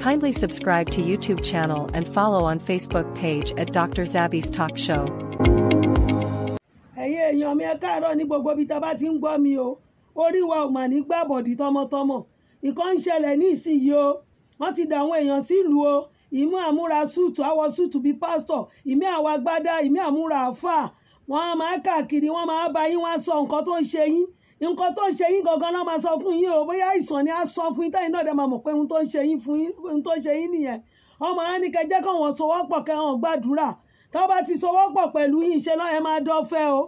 Kindly subscribe to YouTube channel and follow on Facebook page at Dr. Zabby's Talk Show. Ẹ̀yin èèyàn mi, ẹ káàárọ̀ ní gbogbo ibi tá a bá ti ń gbọ́ mi o. Orí wa ò mà ní gbàbọ̀dì tọmọtọmọ. Nǹkan ń ṣẹlẹ̀ ní ìsinyìí o. Wọ́n ti dà àwọn èèyàn sílùú o. Ìmú àmúra suit, àwọ̀ suit bíi pásítọ̀, ìmí àwọ̀ agbádá, ìmí àmúra àáfàá. Wọ́n á máa káàkiri, wọ́n máa bá yín, wọ́n á sọ nǹkan tó ń ṣe yín. Nǹkan tó ń ṣe yín gangan náà máa sọ fún yín o. Bóyá àìsàn ni, á sọ fún yín, tẹ́yìn náà dẹ̀ máa mọ̀ pé ohun tó ń ṣe yín fún yín, ohun tó ń ṣe yín nìyẹn. Wọ́n máa ní kẹ́ jẹ́ kí wọ́n sowọ́pọ̀, kẹ́ wọ́n gbàdúrà. Tó bá ti sowọ́pọ̀ pẹ̀lú yín, ṣe lọ́ ẹ máa dọ́fẹ́ o.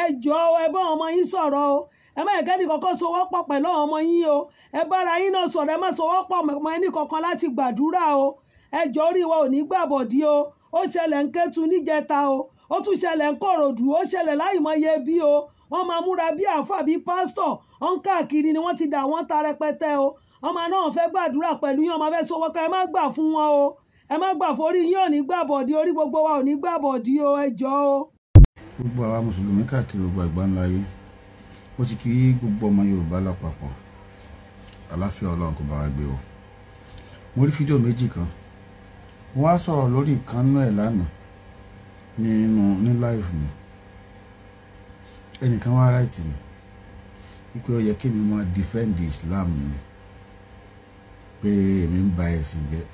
Ẹ jọ̀ọ́, ẹ bá ọmọ yín sọ̀rọ̀ o. Ẹ má yẹ kẹ́ni kankan sowọ́pọ̀ pẹ̀lú àwọn ọmọ yín o. Ẹ bára yín náà sọ̀rọ̀. Ẹ má sowọ́pọ̀ mọ́ ẹnì kankan láti gbàdúrà o. Ẹ jọ̀ọ́, orí wa ò ní gbàbọ̀dí o. Ó ṣẹlẹ̀ ń Kétu níjẹta o, ó tún ṣẹlẹ̀ ń Kòròdú, ó ṣẹlẹ̀ láìmọye bí o. Wọ́n máa múra bí àáfà, bí pásítọ̀, wọ́n ń káàkiri ni. Wọ́n ti dà wọ́n ta rẹpẹtẹ o. Wọ́n máa náà fẹ́ gbàdúrà pẹ̀lú yín, wọ́n máa fẹ́ sowọ́ pé ẹ má gbà fún wọn o. Ẹ má gbà forí yín ò ní gbàbọ̀dí. Orí gbogbo wa ò ní gbàbọ̀dí o. Ẹ jọ̀ọ́ o. Gbogbo àwa mùsùlùmí káàkiri gbogbo àgbáńlá ayé, ó ti kí gbogbo ọmọ Yorùbá lápapọ̀. Àláfíà Ọlọ́run kò bá wa gbé o. Mo rí fídíò méjì kan. Mo wá sọ̀rọ̀ lórí ìkànnú ẹ̀ lánàá nínú ní live mi. Ẹnìkan wá write mi wípé ó yẹ kí mi máa defend Islam ni, pé èmi ń ba ẹ̀sìn jẹ́.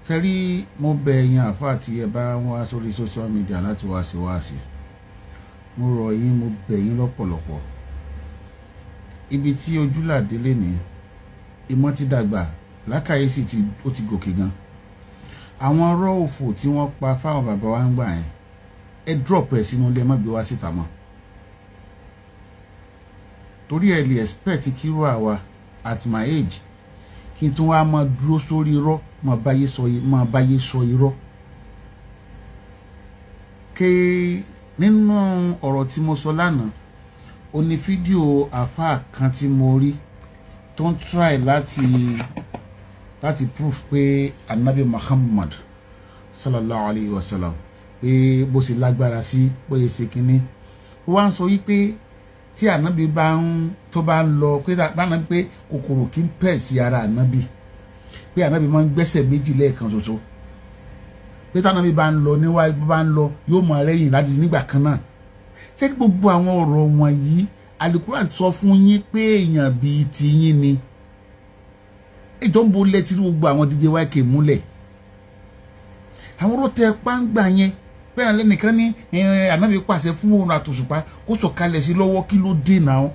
Ṣe rí, mo bẹ̀ ẹ̀yin àáfàá tí ẹ bá ń wá sórí social media láti wá sí wáàsí, mo rọ̀ yín, mo bẹ̀ yín lọ́pọ̀lọpọ̀. Ibi tí ojúlàdé lè ní ìmọ̀ ti dàgbà, lákàyè sì ti ó ti gòkè gan. Àwọn ọ̀rọ̀ òfò tí wọ́n pa fáwọn bàbá wa ń gbà yẹn, ẹ drop ẹ sínú ilé, ẹ má gbé wá síta mọ́, torí ẹ lè expect kíró àwa at my age kí n tún wá máa dúró sórí irọ́, máa báyé sọ irọ́. Ké nínú ọ̀rọ̀ tí mo sọ lánàá, ó ní fídíò àáfàá kan tí mo rí tó ń try láti proof pé Anabi Muhammad sallallahu alayhi wa sallam, pé bó ṣe lágbára sí, bó ṣe ṣe kínní. Ó wá ń sọ wípé tí Ànábì bá ń tó bá ń lọ, pé báná pé kòkòrò kì í pẹ̀ sí ara Ànábì, pé Ànábì máa ń gbẹ́sẹ̀ méjì lẹ́ẹ̀kan ṣoṣo, pé tánábì bá ń lọ níwájú, bá ń lọ, yóò mọ rẹ́yìn láti nígbà kan náà. Ṣé gbogbo àwọn ọ̀rọ̀ wọ̀nyí, Alukuran sọ fún yín pé èèyàn bíi tiyín ni ìjọ ń bo lẹ́tí gbogbo àwọn DJ YK múlẹ̀, àwọn ọ̀rọ̀ tẹ pàǹgbà yẹn bẹ́ẹ̀ lẹ́nìkan ní Ànábì pàṣẹ fún òun àtòṣùpá kó sọ̀kalẹ̀ sí lọ́wọ́. Kí ló dé náà?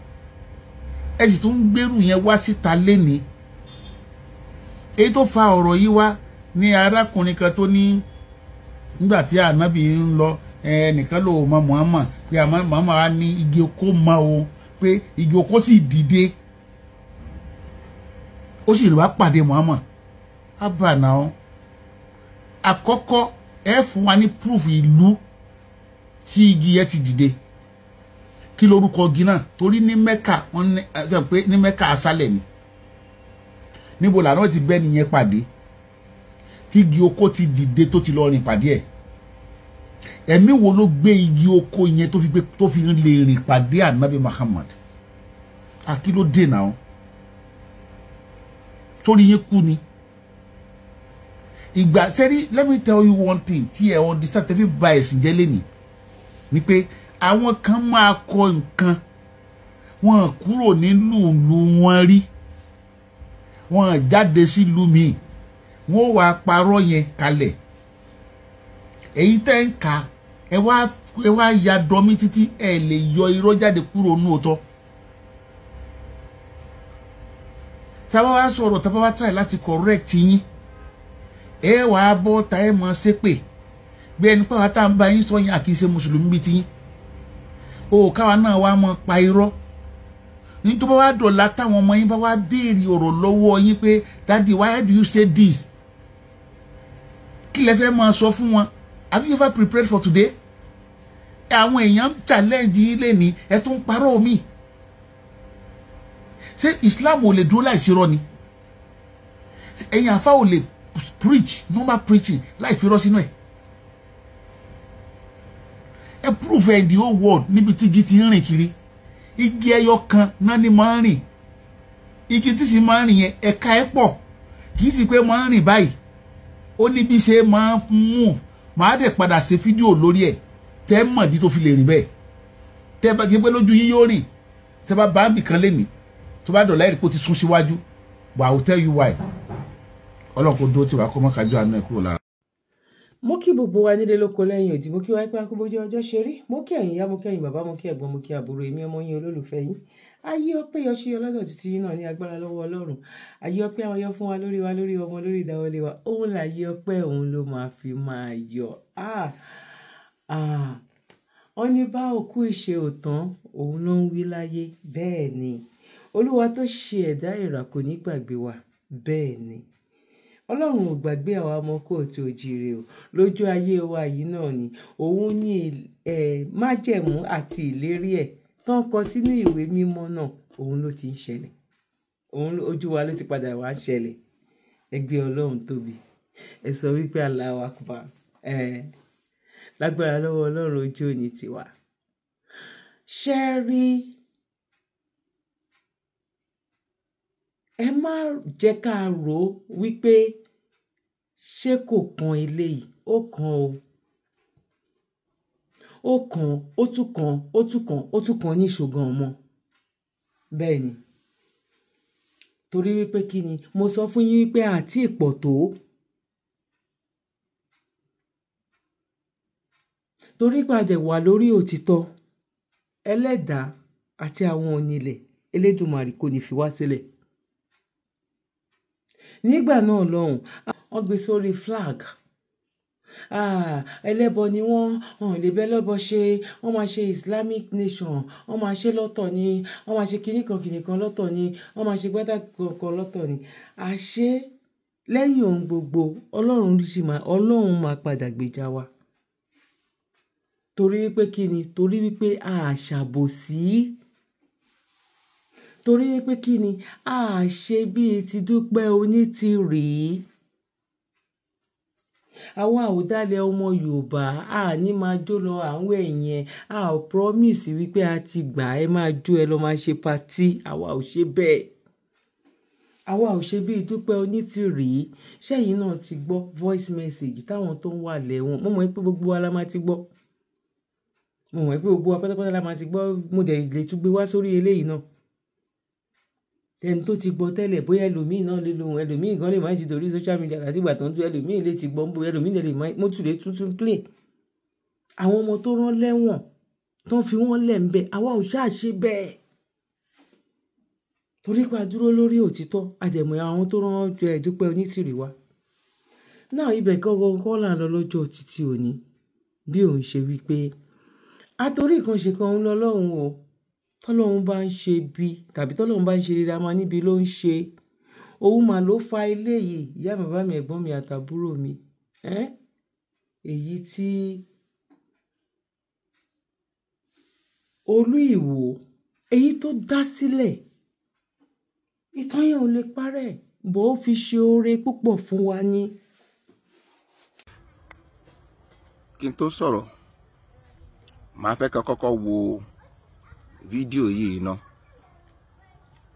Ẹ sì tún ń gbèrú yẹn wá síta lẹ́ni. Èyí tó fa ọ̀rọ̀ yìí wá ní arákùnrin kan tó ní nígbà tí Ànábì ń lọ, ẹnìkan ló mọ Muhammad, pé Muhammad á ní igi oko mọ o, pé igi oko sì dìde, ó sì wá pàdé Muhammad. Abba náà, àkọ́kọ́, ẹ fún wa ní proof ìlú tí igi yẹn ti dìde. Kí lorúkọ igi náà? Torí ní Mẹ́kà, wọ́n ní ẹ pé ní Mẹ́kà aṣálẹ̀ ni. Níbo làwọn ti bẹ́ nìyẹn pàdé tí igi oko ti dìde, tó ti lọ rìn pàdé ẹ̀? Ẹ̀mí wo ló gbé igi oko yẹn tó fi gbé, tó fi lè rìn pàdé Ànábì Muhammad? Àkí ló dé náà? Torí yín kú ni ìgbà sẹ́rí. Let me tell you one thing tí ẹ understand tẹ́ fi ba ẹ̀sìn jẹ́ lẹ́nìí ni pé àwọn kan máa kọ nǹkan, wọn kúrò nílùú wọn rí, wọn jáde sílùú míì, wọn wàá parọ́ yẹn kalẹ̀. Èyí tẹ́ ń kà, ẹ wá ya dọmí títí, ẹ lè yọ irọ́ jáde kúrò nínú òótọ́. Tá a bá wá sọ̀rọ̀, tá a bá wá try láti correct yín, ẹ wàá bọ́ ta, ẹ mọ̀ ṣépè bí ẹni pé àwọn tá à ń bá yín sọ yín àkì í ṣe mùsùlùmí bíi tiyín o. Káwa náà wá mọ̀ pa irọ́ ní tó bá wá dọ̀la, táwọn ọmọ yín bá wá béèrè ọ̀rọ̀ lọ́wọ́ yín pé, "Daddy, why do you say this?" Kí lẹ fẹ́ máa sọ fún wọn? Have you ever prepared for today? Àwọn èèyàn challenge yín lẹ́ni, ẹ tún parọ́ mi. Ṣé Islam ò lè dúró láìsí irọ́ ni? Ẹ̀yin àfa ò lè preach normal preaching láì fi irọ́ sínú ẹ̀? Ẹ prove ẹ in the whole world níbi tí igi ti ń rìn kiri. Igi ẹyọ kan náà ni máa ń rìn. Igi tí sì máa ń rìn yẹn, ẹ̀ka ẹ̀ pọ̀. Kì í sì pé máa ń rìn báyìí, ó ní bí ṣe máa ń move. Màá dẹ̀ padà ṣe fídíò lórí ẹ̀ tẹ́ mọ̀ dí tó fi lè rìn bẹ́ẹ̀. Tẹ́ bá kí pé lójú yín yóò rìn, tẹ́ bá bá ń bì kan lénìí, tó bá dọ̀la ẹ̀rí kó ti sún síwájú. But I will tell you why. Ọlọ́run kò dúró tiwa kó má kájú àánú ẹ̀ kúrò lára. Mo kí gbogbo wa nílé lóko lẹ́yìn òdì, mo kí wa pé akúbójú ọjọ́ ṣe rí, mo kí ẹ̀yin ìyá, mo kí ẹ̀yin bàbá, mo kí ẹ̀gbọ́n, mo kí àbúrò, èmi ọmọ yín olólùfẹ́ yín. Ayé ọpẹ́ yọ ṣe ọlọ́dọ̀ títí yín náà ní agbára lọ́wọ́ Ọlọ́run. Ayé ọpẹ́ àwọn yọ fún wa lórí ọmọ, lórí ìdáwọlé wa. Òun láyé ọpẹ́, òun ló máa fi máa yọ. Wọ́n ní bá òkú ìṣe òtán, òun ló ń wí láyé. Bẹ́ẹ̀ ni Olúwa tó ṣe ẹ̀dá ìrà kò ní gbàgbé wa. Bẹ́ẹ̀ ni Ọlọ́run ò gbàgbé àwa ọmọ kóòtù òjìrè o. Lójú ayé wa yìí náà ni òun ní májẹ̀mú àti ìlérí ẹ̀ tán kọ sínú ìwé mímọ́ náà, òun ló ti ń ṣẹlẹ̀, òun ojú wa ló ti padà wá ń ṣẹlẹ̀. Ẹgbẹ́ Ọlọ́run tóbi, ẹ sọ wípé Allahu Akbar. Lágbára lọ́wọ́ Ọlọ́run ojú òní tiwa. Ṣé rí, ẹ má jẹ́ ká rò ó wípé ṣé kò kan eléyìí, ó kan o, ó kan, ó tún kan, ó tún kan, ó tún kan ní ìṣògan ọmọ. Bẹ́ẹ̀ ni, torí wípé kí ni mo sọ fún yín wípé àti ìpọ̀ tó, torí padà wà lórí òtítọ́ ẹlẹ́dàá àti àwọn onílẹ̀ Elédùmarè kò ní fi wá sílẹ̀. Nígbà náà lọ́hùn, wọ́n gbé sórí flag. Ẹlẹ́bọ ni wọ́n, wọ́n lè bẹ́ lọ́bọ ṣe, wọ́n máa ṣe Islamic nation, wọ́n máa ṣe lọ́tọ̀ ni, wọ́n máa ṣe kìnìkan kìnìkan lọ́tọ̀ ni, wọ́n máa ṣe gbádà kankan lọ́tọ̀ ni. Àṣé lẹ́yìn ohun gbogbo, Ọlọ́run sì máa, Ọlọ́run máa padà gbèjà wa. Torí wípé kí ni? Torí wípé a ṣàbòsí. Torí wípé kí ni? A ṣe bíi ti Dúpẹ́ Onítìrí. Àwa ò dálẹ̀ ọmọ Yorùbá, a ní máa jó lọ àwọn ẹ̀yẹn, a ò promise wípé a ti gbà ẹ máa jó ẹ lọ máa ṣe patí, àwa ò ṣe bẹ́ẹ̀. Àwa ò ṣe bíi Dúpẹ́ Onítìrí. Ṣẹ́yìn náà ti gbọ́ voice message táwọn tó ń wà lẹ́wọ̀n. Mo mọ̀ pé gbogbo wa la máa ti gbọ́. Mo mọ̀ pé gbogbo wa pátápátá la máa ti gbọ́. Mo dẹ̀ lè tún gbé wá sórí eléyìí náà. Ẹni tó ti gbọ́ tẹ́lẹ̀, bóyá ẹlòmíì náà lè lòun, ẹlòmíì gan lè má ti torí social media àti ìgbà tó ń tú, ẹlòmíì lè ti gbọ́, bóyá ẹlòmíì lè má, mo tún lè tuntun play. Àwọn ọmọ tó rán lẹ́wọ̀n, tó ń fi wọ́n lẹ̀ ń bẹ, àwa ò ṣáà ṣe bẹ́ẹ̀. Torí pé a dúró lórí òtítọ́, a dẹ̀ mọ̀ àwọn tó rán jọ ẹ̀ Dúpẹ́ Onítìrí wa. Náà ibẹ̀ gangan kọ́ là ń lọ lọ́jọ́ títí òní, bí òun ṣe wí pé àtorí kan ṣe kan ń lọ lọ́hùn o. Tọ́lọ́hun bá ń ṣe bí tàbí tọ́lọ́hun bá ń ṣe rere, a máa níbi ló ń ṣe. Òun mà ló fa ilé yìí, ìyá bàbá mi, ẹ̀gbọ́n mi àtàbúrò mi. Èyí tí Olú Ìwó, èyí tó dá sílẹ̀, ìtàn yẹn ò lè parẹ́, bó fi ṣe oore púpọ̀ fún wa ní. Kí n tó sọ̀rọ̀, màá fẹ́ kẹ́ kọ́kọ́ wo fídíò yìí ná,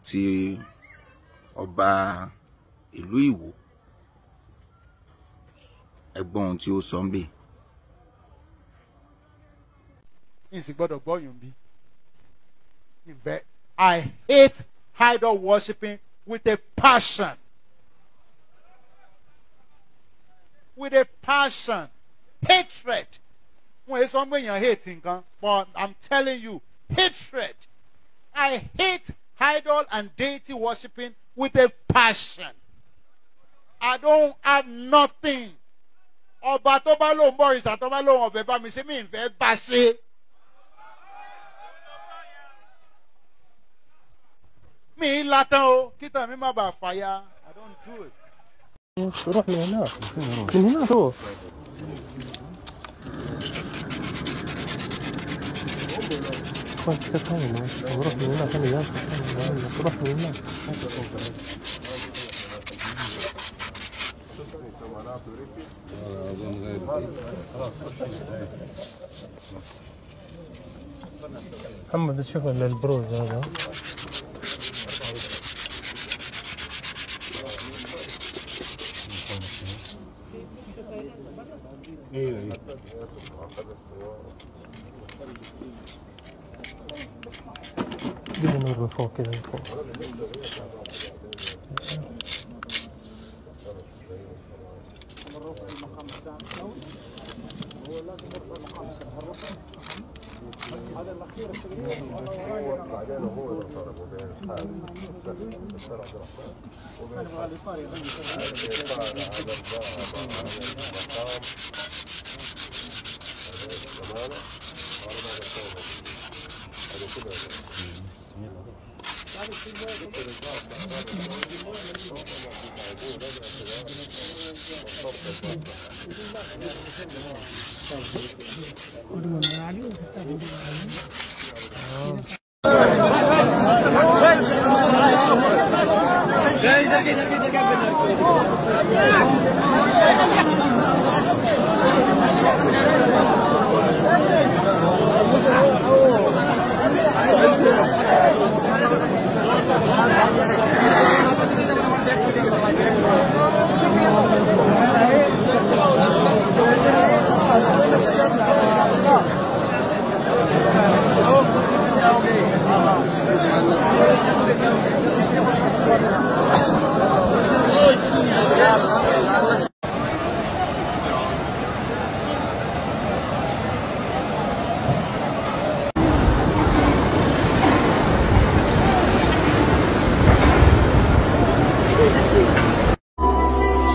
tí ọba ìlú Ìwó, ẹ̀gbọ́n ohun tí ó sọ ń bì. N sì gbọ́dọ̀ gbọ́yùn bí. I hate idol worshiping with a passion. With a passion. Hatred. Wọ́n èso ọmọ èèyàn hate nǹkan, but I'm telling you, hatred. I hate idol and deity worshiping with a passion. I don't have nothing. Ọba tó bá lóun bọ̀rìṣà tó bá lóun ọ̀fẹ́ bá mi ṣe mí ìfẹ́ bá ṣe. Mi látàn o, kíntàn mi má bàa fàya. I don't do it. روح من هناك، من هناك روح. روح من هناك، أنا جالس روح من هناك. محمد شوف البروز هذا. ايوه ايوه. جيب النور من فوق كده، من فوق.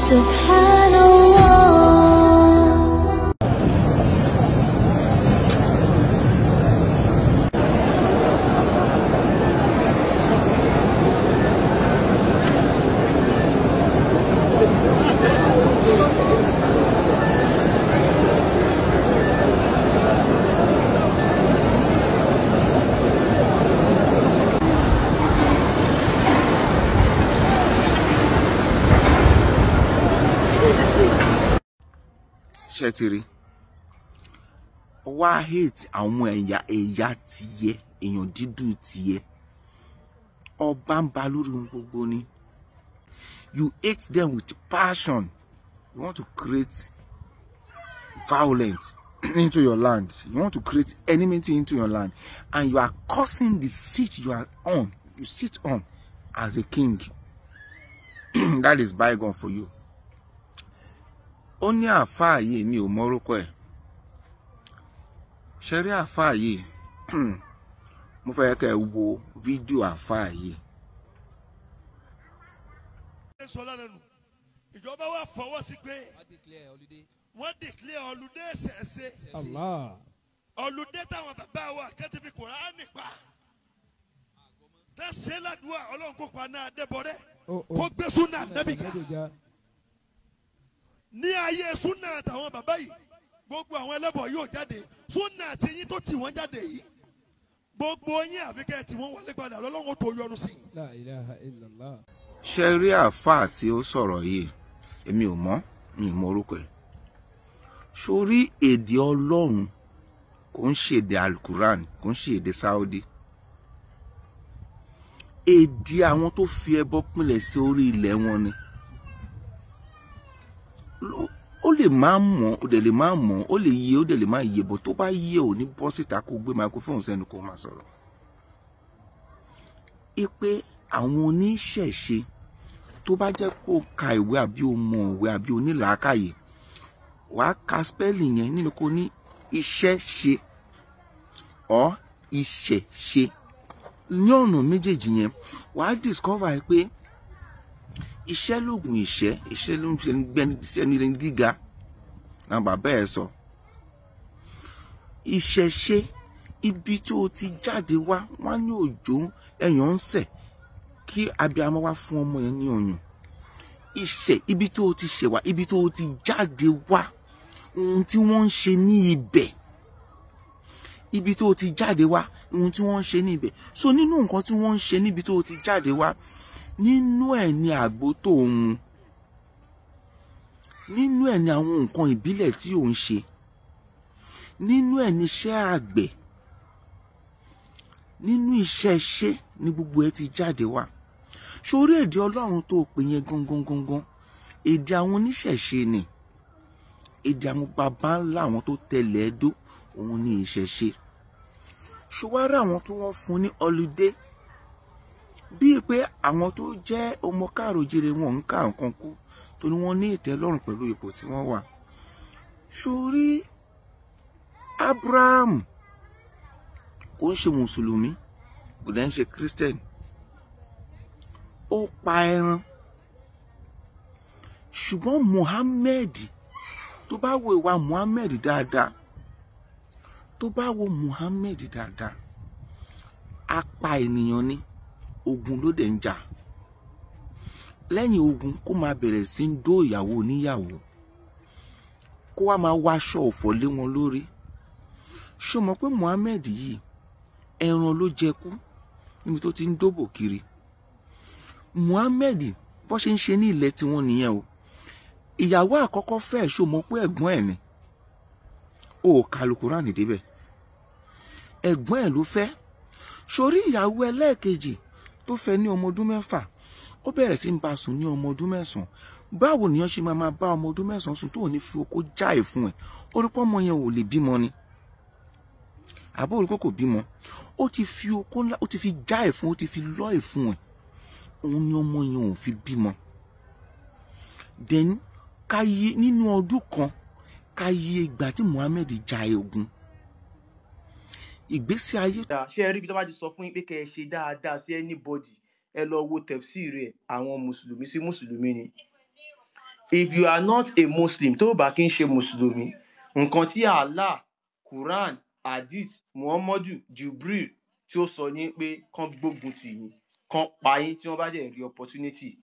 سبحان الله. Ṣé ti rí wá hate àwọn ẹ̀yà tiẹ̀, èèyàn dídú tiẹ̀, ọba ń ba lórí ohun gbogbo ni. You hate them with passion. You want to create violence into your land. You want to create enmity into your land, and you are causing the seat you are on, you sit on as a king. That is bygone for you. Ó ní àáfàá yìí, mi ò mọ orúkọ ẹ̀. Ṣe rí àáfàá yìí, mo fẹ́ kẹ́ ẹ wo fídíò àáfàá yìí. Ìjọba wa fọwọ́ sí pé wọ́n declare holiday ṣẹ̀ṣẹ̀. Holiday táwọn bàbá wa kẹ́tì fi Kùránì pa. Tẹ̀sẹ̀ ládùúgbò Ọlọ́run kó pa náà débọ̀rẹ́ kó gbé súnà nẹ́bì ká. Ní ayé súnà àtàwọn bàbá yìí, gbogbo àwọn ẹlẹ́bọ̀ yóò jáde. Súnà àti yín tó tì wọ́n jáde yìí, gbogbo yín àfikẹ́ tí wọ́n wọlé padà lọ́lọ́run tó yọ́nú sí. La ilaha illallah. Ṣe rí àáfàá tí ó sọ̀rọ̀ yìí, èmi ò mọ̀, mi ò mọ orúkọ ẹ̀. Sórí èdè Ọlọ́run kò ń ṣe èdè Alukuran, kò ń ṣe èdè Saudi. Èdè àwọn tó fi ẹbọ pínlẹ̀ sí orí ilẹ̀ wọn ni. Ó lè máa mọ̀, ó dẹ̀ lè máa mọ̀, ó lè yé, ó dẹ̀ lè máa yé, bọ̀ tó bá yé ò ní bọ́ síta kó gbé microphone sẹ́nu kó máa sọ̀rọ̀. Ipe àwọn oníṣẹ̀ṣe, tó bá jẹ́ kó ka ìwé àbí o mọ ìwé àbí o ní làákàyè, wàá ka spẹ́ẹ̀lì yẹn nínú kó ní iṣẹ́ ṣe ọ́ ìṣẹ̀ṣe. Ní ọ̀nà méjèèjì yẹn, wàá discover pé iṣẹ́ lóògùn ìṣẹ́, iṣẹ́ ló ń ṣe gbẹ́ni ní gíga náà bàbá ẹ̀ sọ. Ìṣẹ̀ṣe, ibi tó o ti jáde wá, wọ́n ní òjò ẹ̀yàn ń sẹ̀ kí abiyamọ wá fún ọmọ yẹn ní ọyàn. Ìṣẹ̀, ibi tó o ti ṣẹ̀ wá, ibi tó o ti jáde wá, ohun tí wọ́n ń ṣe ní ibẹ̀. Ibi tó o ti jáde wá, ohun tí wọ́n ń ṣe ní ibẹ̀. So nínú nǹkan tí wọ́n ń ṣe níbi tó o ti jáde wá, nínú ẹ̀ ni àgbo tó ń mu, nínú ẹ̀ ni àwọn nǹkan ìbílẹ̀ tí ò ń ṣe, nínú ẹ̀ ni iṣẹ́ àgbẹ̀, nínú iṣẹ́ ṣe ni gbogbo ẹ̀ ti jáde wá. Sórí èdè Ọlọ́run tó pè yẹn gangan gangan, èdè àwọn oníṣẹ̀ṣe ni. Èdè àwọn baba ńlá àwọn tó tẹ̀lé Ẹdó òun ni ìṣẹ̀ṣe. Ṣùwárà àwọn tí wọ́n fún ní ọludé bíi pé àwọn tó jẹ́ ọmọ káàròjire wọn ń ká nǹkan kú torí wọ́n ní ìtẹ́lọ́rùn pẹ̀lú ipò tí wọ́n wà. Sórí Abraham kò ń ṣe mùsùlùmí, kò dẹ̀ ń ṣe Christian, ó pa ẹran. Ṣùgbọ́n Muhammad, tó bá wo ìwà Muhammad dáadáa, tó bá wo Muhammad dáadáa, apá ènìyàn ni, ogun ló dẹ̀ ń jà. Lẹ́yìn ogun kó máa bẹ̀rẹ̀ sí ń dó ìyàwó oníyàwó, kó wá máa wáṣọ ọ̀fọ̀ lé wọn lórí. Ṣó mọ̀ pé Muhammad yìí ẹran ló jẹ kú níbi tó ti ń dóbò kiri? Muhammad bó ṣe ń ṣe ní ilẹ̀ tiwọn nìyẹn o. Ìyàwó àkọ́kọ́ fẹ́, ṣó mọ̀ pé ẹ̀gbọ́n ẹ̀ ni? Ó ka Al-Kùránì débẹ̀, ẹ̀gbọ́n ẹ̀ ló fẹ́. Sórí ìyàwó ẹlẹ́ẹ̀kejì tó fẹ́ ní ọmọ ọdún 6, ó bẹ̀rẹ̀ sí ń bá sùn ní ọmọ ọdún 9. Báwo nìyẹn ṣe máa bá ọmọ ọdún 9 sùn tó ò ní fi okó jáì fún ẹ? Orúkọ ọmọ yẹn ò lè bímọ ni, àbó orúkọ kò bímọ. Ó ti fi okó ńlá, ó ti fi jáì fún, ó ti fi lọ́ ẹ̀ fún ẹ, òun ni ọmọ yẹn ò fi bímọ. Then káyé nínú ọdún kan, káyé ìgbà tí Muhammad ja ogun ìgbésí ayé. Ṣé ẹ rí ibi tó bá ti sọ fún yín pé kẹ́ ẹ ṣe dáadáa sí anybody, ẹ lọ wo tẹ̀fsíìrì ẹ̀, àwọn mùsùlùmí sí mùsùlùmí ni. If you are not a Muslim, tó bá kí ń ṣe mùsùlùmí, nǹkan tí Allah, Quran, Hadith, Muhammadu, Jibril tí ó sọ ní pé kán gbógun tì yín, kán pa yín tí wọ́n bá dẹ̀ rí opportunity.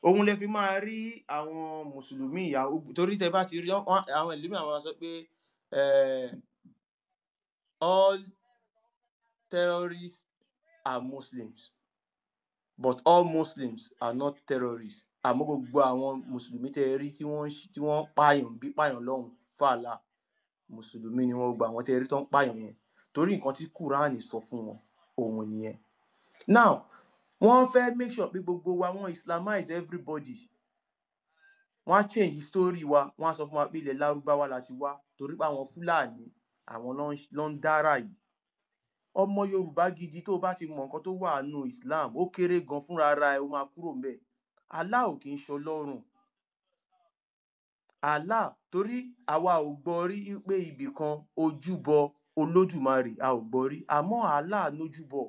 Òun lè fi máa rí àwọn mùsùlùmí ìyàwó, torí tẹ bá ti rí àwọn ìlú mìíràn máa sọ pé all terrorists are Muslims, but all Muslims are not terrorists. Àmọ́ gbogbo àwọn mùsùlùmí tẹ rí tí wọ́n pààyàn bí pààyàn lọ́hùn fàlà, mùsùlùmí ni wọ́n, gbogbo àwọn tẹ rí tó ń pààyàn yẹn, torí nǹkan tí Kúránì sọ fún wọn òun nìyẹn. Now wọ́n fẹ́ make sure pé gbogbo wa wọ́n Islamize everybody, wọ́n á change story wa, wọ́n á sọ fún wa pé ilẹ̀ Lárúbáwá la ti wá, torí pé àwọn Fúlàní àwọn ló ń dára yìí. Ọmọ Yorùbá gidi tó bá ti mọ nǹkan tó wà nù Islam, ó kéré gan fúnra ara ẹ, ó máa kúrò ńbẹ̀. Allah ò kì í ṣọlọ́run. Allah, torí àwa ò gbọ́ rí pé ibì kan ojúbọ Olódùmarè, a ò gbọ́ rí, àmọ́ Allah lójúbọ.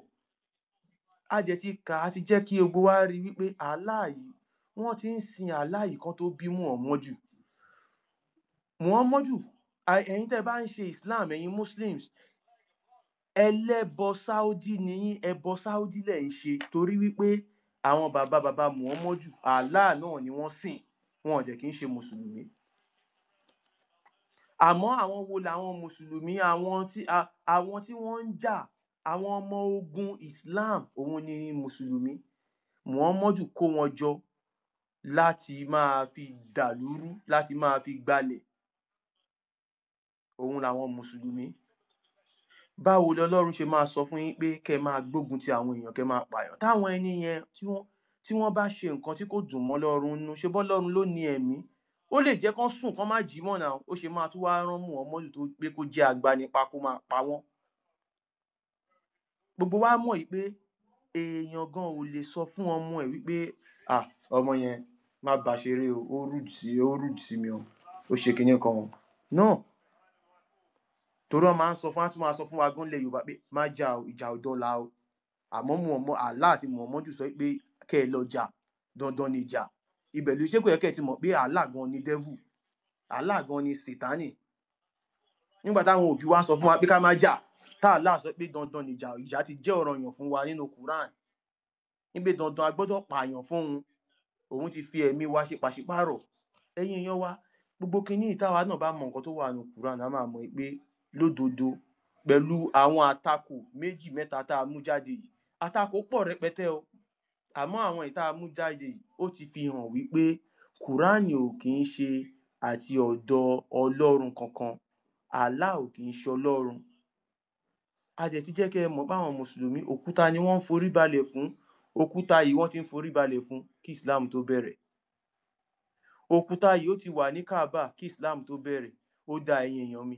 A jẹ́ ti kà á ti jẹ́ kí gbogbo wa rí wípé Allah yìí, wọ́n ti ń sin Allah yìí kan tó bí Muhammadu. Muhammadu, ẹ̀yin tẹ́ bá ń ṣe Islam, ẹ̀yin Muslims, ẹlẹ́bọ Saudi ni yín, ẹbọ Saudi lẹ̀ ń ṣe, torí wípé àwọn bàbá bàbá Muhammadu, Allah náà ni wọ́n sìn, wọn ò dẹ̀ kí ń ṣe mùsùlùmí. Àmọ́ àwọn wo làwọn mùsùlùmí? Àwọn tí wọ́n ń jà, àwọn ọmọ ogun Islam, òun ni mùsùlùmí. Muhammadu kó wọn jọ láti máa fi dàlúrú, láti máa fi gbalẹ̀, òun làwọn mùsùlùmí. Báwo lọlọ́run ṣe máa sọ fún yín pé kẹ́ máa gbógun ti àwọn èèyàn, kẹ́ máa pààyàn? Táwọn ẹni yẹn tí wọ́n bá ṣe nǹkan tí kò dùn mọ́ Ọlọ́run nínú, ṣe bọ́lọ́run ló ní ẹ̀mí, ó lè jẹ́ kán sùn kán má jí mọ́ náà, ó ṣe máa tún wá rán Muhammadu tó pé kó jẹ́ agbanipa kó máa pa wọ́n. Gbogbo wa mọ̀ yìí pé èèyàn gan ò lè sọ fún ọmọ ẹ̀ wípé ah ọmọ yẹn má bàa ṣeré o, ó rude sí mi o, ó ṣe kinní kan o. No, torí wọn máa ń sọ fún wa, tún máa sọ fún wa gan lẹ Yorùbá pé má jà o, ìjà ò dọ́là o. Àmọ́ Muhammad, Allah àti Muhammadu sọ pé kẹ́ ẹ lọ jà, dandan ni ìjà. Ibẹ̀ ló ṣe kò yẹ kẹ́ ẹ ti mọ̀ pé Allah gan ni devil, Allah gan ni Sátánì. Nígbà táwọn òbí wa sọ fún wa pé ká má jà, tá Allah sọ pé dandan ni ìjà, ìjà ti jẹ́ ọ̀ranyàn fún wa nínú Quran, nígbè dandan a gbọ́dọ̀ pààyàn fún òun, òun ti fi ẹ̀mí wa ṣe pàṣípàrọ̀. Ẹ̀yin èèyàn wa, gbogbo kinní ìtawà náà bá mọ nǹkan tó wà nínú Quran, a máa mọ̀ pé lódodo pẹ̀lú àwọn àtakò méjì mẹ́ta tá a mú jáde yìí, àtakò pọ̀ rẹpẹtẹ o, àmọ́ àwọn ìta mú jáde yìí ó ti fi hàn wípé Kùránì ò kì í ṣe àti ọ̀dọ̀ Ọlọ́run kankan, Allah ò kì í ṣe Ọlọ́run. A dẹ̀ ti jẹ́ kẹ́ ẹ mọ̀ pé àwọn mùsùlùmí òkúta ni wọ́n ń forí balẹ̀ fún, òkúta yìí wọ́n ti ń forí balẹ̀ fún kí Islam tó bẹ̀rẹ̀. Òkúta yìí ó ti wà ní Kaaba kí Islam tó bẹ̀rẹ̀. Ó da, ẹ̀yin èèyàn mi,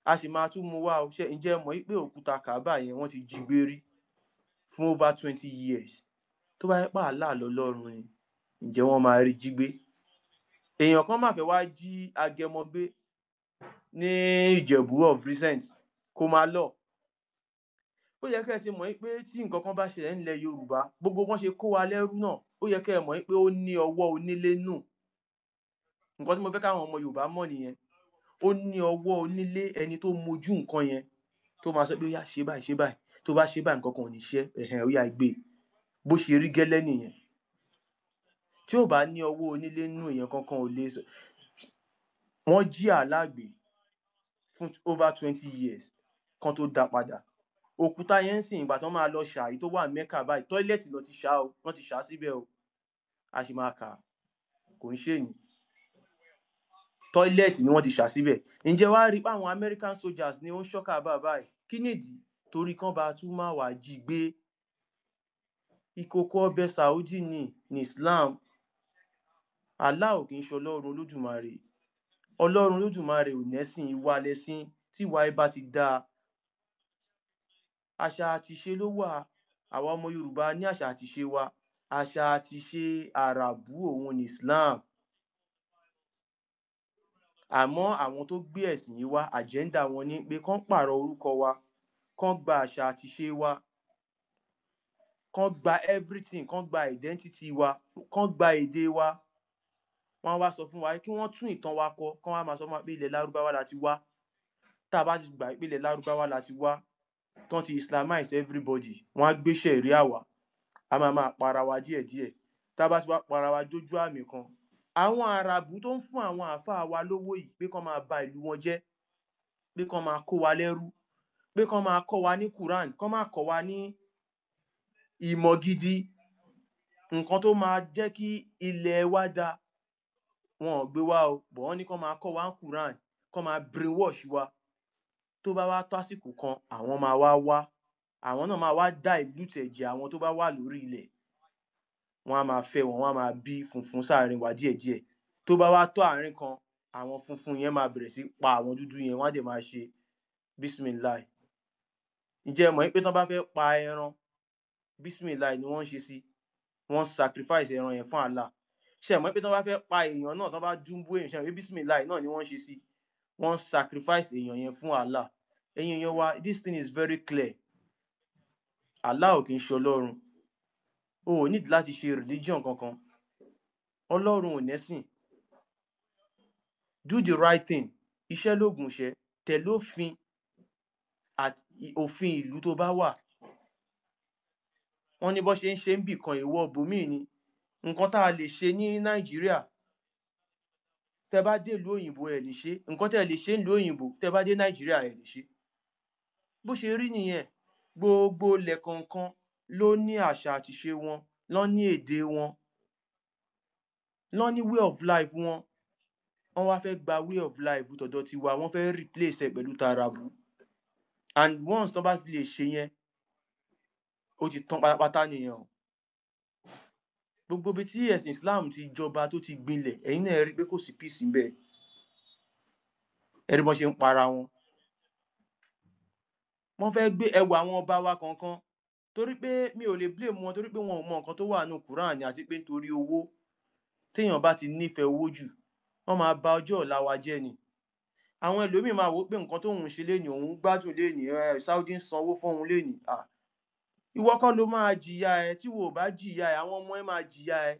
a sì máa tún mú wá o. Ṣe ǹjẹ́ ẹ mọ̀ pé òkúta Kaaba yẹn wọ́n ti jí gbé rí fún over 20 years? Tó bá yẹ pé Allah lọ́lọ́run ni, ǹjẹ́ wọ́n máa rí jí gbé? Èèyàn kan máa fẹ́ wá jí agẹmọ gbé ní Ìjẹ̀bú of recent, kó máa lọ. Ó yẹ kẹ́ ẹ ti mọ̀ pé tí nǹkan kan bá ṣẹlẹ̀ nílẹ̀ Yorùbá, gbogbo wọn ṣe kó wa lẹ́rú náà, ó yẹ kẹ́ ẹ mọ̀ pé ó ní ọwọ́ onílé nù. Nǹkan tí mo fẹ́ káwọn ọmọ Yorùbá mọ̀ nìyẹn. Ó ní ọwọ́ onílé, ẹni tó mojú nǹkan yẹn, tó máa sọ pé ó yá, ṣe báyìí, ṣe báyìí, tó bá ṣe báyìí, nǹkan kan ò ní ṣe ẹ̀hẹ̀n, ó yá gbé e. Bó ṣe rí gẹ́lẹ́ nìyẹn. Tí ò bá ní ọwọ́ onílé nù, èèyàn kankan ò lè sọ. Wọ́n jí Allah gbé fún over 20 years kan tó dá padà. Òkúta yẹn ń sìn, ìgbà tó máa lọ ṣà, èyí tó wà Mẹ́kà báyìí, toilet lọ ti ṣá o, wọ́n ti ṣá síbẹ̀ o. A sì máa kà á, kò ń ṣèyìn. Toilet ni wọ́n ti ṣà síbẹ̀. Ǹjẹ́ wàá rí i pé àwọn American soldiers ni ó ń ṣọ́ Kaaba báyìí? Kí nìdí? Torí kán bá tún má wàá jí gbé. Ìkòkò ọbẹ̀ Saudi ní Islam. Allah ò kì í ṣe Ọlọ́run Olódùmarè. Ọlọ́run Olódùmarè ò nẹ́sìn, ìwà lẹ́sìn. Tí ìwà ẹ bá ti dáa, àṣà àtìṣe ló wà. Àwa ọmọ Yorùbá ní àṣà àtìṣe wa. Àṣà àtìṣe Àràbù òun ní Islam. Àmọ́ àwọn tó gbé ẹ̀sìn yìí wá, agenda wọn ní pé kán pààrọ̀ orúkọ wa, kán gba àṣà àtìṣe wa, kán gba everything, kán gba identity wa, kán gba èdè wa. Wọ́n á wá sọ fún wa kí wọ́n tún ìtàn wa kọ, kán wá máa sọ fún wa pé ilẹ̀ Lárúbáwá la ti wá. Tá a bá ti gbà pé ilẹ̀ Lárúbáwá la ti wá, tán ti islamize everybody, wọ́n á gbé ṣẹ̀ríà wá, a máa máa para wa díẹ̀díẹ̀. Tá a bá ti wá para wa dójú àmì kan, àwọn Àràbù tó ń fún àwọn àáfàá wa lówó yìí pé kán máa ba ìlú wọn jẹ́, pé kán máa kó wa lẹ́rú, pé kán máa kọ́ wa ní Quran, kán máa kọ́ wa ní ìmọ̀ gidi, nǹkan tó máa jẹ́ kí ilẹ̀ wa dáa, wọn ò gbé wá o. Bọ̀ wọ́n ní kán máa kọ́ wa ní Quran, kán máa brainwash wa. Tó bá wá tó àsìkò kan, àwọn máa wá wá, àwọn náà máa wá dá ìlú tẹ̀jẹ̀. Àwọn tó bá wà lórí ilẹ̀, wọ́n á máa fẹ́ wọn, wọ́n á máa bí funfun sáàrin wa díẹ̀díẹ̀. Tó bá wá tó àárín kan, àwọn funfun yẹn máa bẹ̀rẹ̀ sí pa àwọn dúdú yẹn, wọ́n á dẹ̀ máa ṣe bismillah. Ǹjẹ́ ẹ mọ̀ pé tán bá fẹ́ pa ẹran, bismillah ni wọ́n ń ṣe sí, wọ́n sacrifice ẹran yẹn fún Allah? Ṣé ẹ mọ̀ pé tán bá fẹ́ pa èèyàn náà, tán bá dúnbú èèyàn, ṣé ẹ mọ̀ pé bismillah náà ni wọ́n ń ṣe sí, wọ́n sacrifice èèyàn yẹn fún Allah? Ẹ̀yin èèyàn wa, this thing is very clear. Allah ò kì í ṣe Ọlọ́run. O ò need láti ṣe religion kankan. Ọlọ́run ò nẹ́sìn. Do the right thing. Iṣẹ́ lóògùn ìṣẹ́. Tẹ̀lé òfin àti òfin ìlú tó bá wà. Wọ́n ní bó ṣe ń ṣe ń bì kan, èèwọ̀ bòmíì ni. Nǹkan tá a lè ṣe ní Nàìjíríà, tẹ bá dé ìlú òyìnbó, ẹ lè ṣe. Nǹkan tẹ lè ṣe nílùú òyìnbó, tẹ bá dé Nàìjíríà, ẹ lè ṣe. Bó ṣe rí nìyẹn. Gbogbo ilẹ̀ kọ̀ọ̀kan ló ní àṣà àtìṣe wọn, ló ní èdè wọn, ló ní way of life wọn. Wọ́n wá fẹ́ gba way of life tọ̀dọ̀ tiwa, wọ́n fẹ́ replace ẹ̀ pẹ̀lú tarabu. And once tán bá fi lè ṣe yẹn, ó ti tán pátápátá nìyẹn o. Gbogbo ibi tí ẹ̀sìn Islam ti jọba, tó ti gbinlẹ̀, ẹ̀yin náà rí i pé kò sí peace ńbẹ̀. Ẹ rí bọ́n ṣe ń para wọn. Wọ́n fẹ́ gbé ẹwà àwọn ọba wa kankan, torí pé mi ò lè blame wọn, torí pé wọn ò mọ nǹkan tó wà nínú Quran, àti pé nítorí owó. Téèyàn bá ti nífẹ̀ẹ́ owó jù, wọ́n máa ba ọjọ́ ọ̀la wa jẹ́ ni. Àwọn ẹlòmíín máa wò ó pé nǹkan tóun ṣe lénìí, òun gbádùn lénìí, ẹ Saudi ń sanwó fóun lénìí. Ah, ìwọ kọ́ ló máa jìyà ẹ. Tí wo ò bá jìyà ẹ, àwọn ọmọ ẹ máa jìyà ẹ,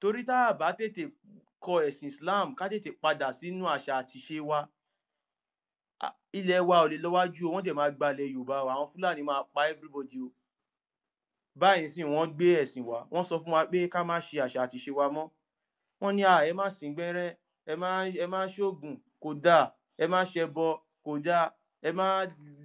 torí tá a bá tètè kọ ẹ̀sìn Islam, ká tètè padà sínú àṣà àtìṣe wa, ilẹ̀ wa ò lè lọ́wájú o. Wọ́n dẹ̀ máa gbalẹ̀ Yorùbá o. Àwọn Fúlàní máa pa everybody o. Báyìí sì wọ́n gbé ẹ̀sìn wá, wọ́n sọ fún wa pé ká má ṣe àṣà àtìṣe wa mọ́. Wọ́n ní à, ẹ má sín gbẹ́rẹ́, ẹ má ṣoògùn, kò dáa, ẹ má ṣẹbọ, kò dáa, ẹ má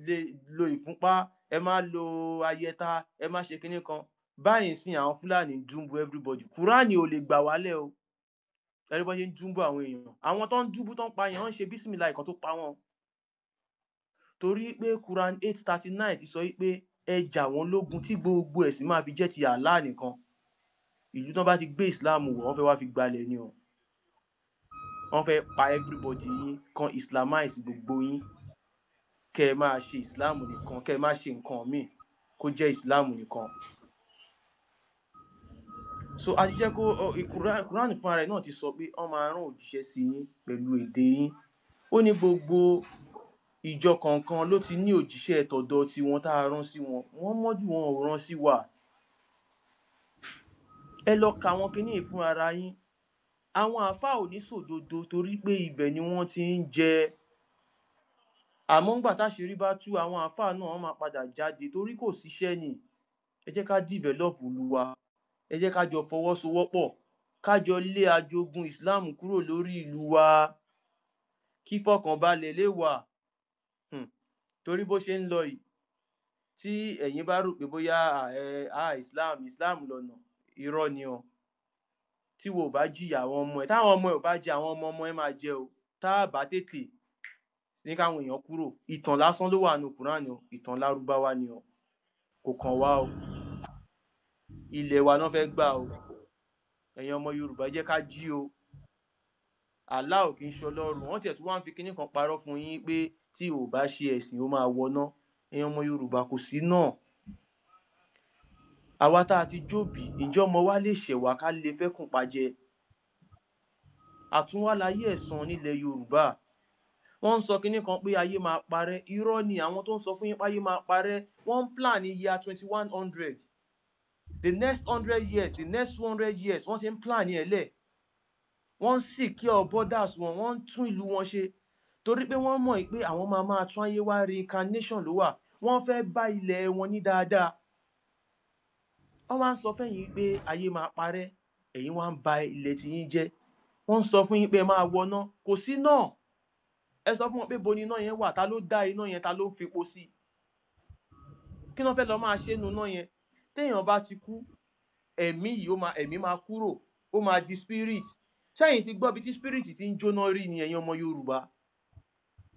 lè lo ìfúnpá, ẹ má lo ayẹta, ẹ má ṣe kinní kan. Báyìí sì àwọn Fúlàní ń dúnbú everybody. Kúránì ò lè gbà wálẹ̀ o. Ẹrí bọ́n ṣe ń dúnbú àwọn èèyàn. Àwọn tó ń dúnbú, tó ń pa èèyàn, ń ṣe bísímìlà ìkan tó pa wọ́n, torí pé Quran 8:39 ti sọ pé ẹ jà wọ́n lógun tí gbogbo ẹ̀sìn máa fi jẹ́ ti Allah nìkan. Ìlú tán bá ti gbé Islam wọ̀, wọ́n fẹ́ wá fi gbalẹ̀ ni o. Wọ́n fẹ́ pa everybody yín, kan Islamize gbogbo yín, kẹ́ ẹ máa ṣe Islam nìkan, kẹ́ ẹ má ṣe nǹkan míì, kó jẹ́ Islam nìkan. So a ti jẹ́ kó Quran fúnra rẹ̀ náà ti sọ pé wọ́n máa rán òjíṣẹ́ sí yín pẹ̀lú èdè yín. Ó ní gbogbo ìjọ kọ̀ọ̀kan ló ti ní òjíṣẹ́ tọ̀dọ̀ tiwọn tá a rán sí wọn. Wọ́n mọ́jú wọn ò rán sí wa. Ẹ lọ ka àwọn kinní yìí fún ara yín. Àwọn àáfàá ò ní sòdodo torí pé ibẹ̀ ni wọ́n ti ń jẹ. Àmọ́ ńgbà táṣìírí bá tú, àwọn àáfàá náà wọ́n máa padà jáde torí kò síṣẹ́ ni. Ẹ jẹ́ ká develop ìlú wa. Ẹ jẹ́ ká jọ fọwọ́sowọ́pọ̀, ká jọ lé ajogun Islam kúrò lórí ìlú wa, kí fọkànbalẹ̀ lè wà. Torí bó ṣe ń lọ yìí, tí ẹ̀yin bá rò pé bóyá Islam Islam lọ́nà, irọ́ ni o. Tí wo ò bá jìyà àwọn ọmọ ẹ, táwọn ọmọ ẹ ò bá jẹ, àwọn ọmọ ọmọ ẹ máa jẹ o. Tá a bá tètè ní káwọn èèyàn kúrò, ìtàn lásán ló wà nù Kúránì o, ìtàn Lárúbáwá ni o, kò kàn wá o. Ilẹ̀ wa náà fẹ́ gbà o. Ẹ̀yin ọmọ Yorùbá, jẹ́ ká jí o. Allah ò kì í ṣọlọ́run. Wọ́n tiẹ̀ tún wá ń fi kinní kan parọ́ fún yín pé tí ò bá ṣe ẹ̀sìn ó máa wọná. Ẹ̀yin ọmọ Yorùbá, kò sí náà. Àwa tá a ti jóbi, ǹjẹ́ ọmọ wa lè ṣẹ̀ wá ká lè fẹ́ kùn pàjẹ́? Àtúnwálayé ẹ̀san nílẹ̀ Yorùbá. Wọ́n ń sọ kinní kan pé ayé máa parẹ́. Irọ́ ni àwọn tó ń sọ fún yín pé ayé máa parẹ́. Wọ́n ń plan ní year 2100. The next 100 years, the next 200 years, wọ́n ti ń plan ẹ̀ lẹ̀. Wọ́n ń secure borders wọn, wọ́n ń tún ìlú wọn ṣe. Torí pé wọ́n mọ̀ pé àwọn máa máa tún ayé wá, reincarnation ló wà. Wọ́n fẹ́ bá ilẹ̀ wọn ní dáadáa. Wọ́n wá ń sọ fẹ́yìn pé ayé máa parẹ́, ẹ̀yin wá ń ba ilẹ̀ tiyín jẹ́. Wọ́n ń sọ fún yín pé ẹ máa wọná, kò sí náà. Ẹ sọ fún wọn pé bo ni iná yẹn wà, ta ló dá iná yẹn, ta ló ń fepo sí i? Kí ló fẹ́ lọ máa ṣe nu iná yẹn? Téèyàn bá ti kú, ẹ̀mí yìí ó máa, ẹ̀mí máa kúrò, ó máa di spirit. Ṣẹ́yìn ti gbọ́ bí tí spirit ti ń jóná rí ni, ẹ̀yin ọmọ Yorùbá?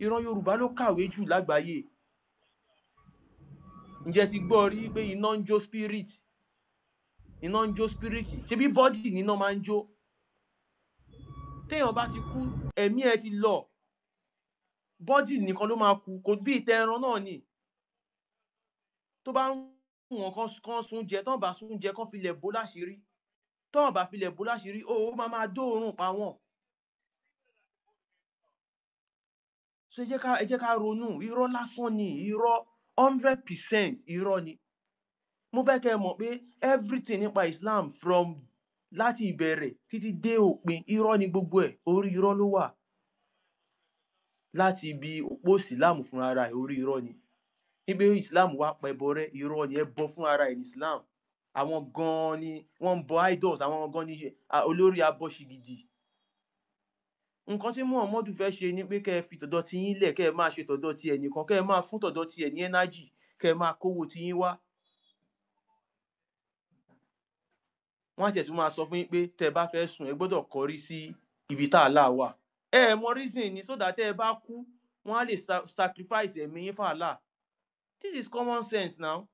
Ìran Yorùbá ló kàwé jù lágbàáyé. Ǹjẹ́ ti gbọ́ rí pé iná ń jó spirit? Iná ń jó spirit. Ṣebí bọ́dì níná máa ń jó? Téèyàn bá ti kú, ẹ̀mí ẹ ti lọ. Bọ́dì nìkan ló máa kú, kò bí ìtẹ̀ ẹran náà ni. Tó bá ń wọ̀n kán sún jẹ, tán bá sún jẹ, kán filẹ̀ bó láṣìírí. Tán bá filẹ̀ bó láṣìírí, ó máa máa dóòórùn pa wọ́n. So ẹ jẹ́ ká ronú. Irọ́ lásán ni, irọ́ 100% irọ́ ni. Mo fẹ́ kẹ́ ẹ mọ̀ pé everything nípa Islam from láti ìbẹ̀rẹ̀ títí dé òpin, irọ́ ni gbogbo ẹ̀, orí irọ́ ló wà. Láti ibi òpó Islam fúnra ẹ̀, orí irọ́ ni. Níbi Islam wá pa ẹbọ rẹ́, irọ́ ni. Ẹbọ fún ara ẹ̀ ní Islam. Àwọn gan-an ni wọ́n ń bọ idols, àwọn gan-an ni olórí abọ́ṣigidi. Nǹkan tí Muhammadu fẹ́ ṣe ni pé kẹ́ ẹ fi tọ̀dọ̀ ti yín lẹ̀, kẹ́ ẹ máa ṣe tọ̀dọ̀ ti ẹ̀ nìkan, kẹ́ ẹ máa fún tọ̀dọ̀ ti ẹ̀ ní energy, kẹ́ ẹ máa kówó ti yín wá. Wọ́n á tiẹ̀ tún máa sọ fún yín pé tẹ́ ẹ bá fẹ́ sùn, ẹ gbọ́dọ̀ kọrí sí ibi tá Allah wà. Ẹ ẹ̀ mọ reason ni, so that tẹ́ ẹ bá kú, wọ́n á lè sacrifice ẹ̀mí yín fún Allah. This is common sense now.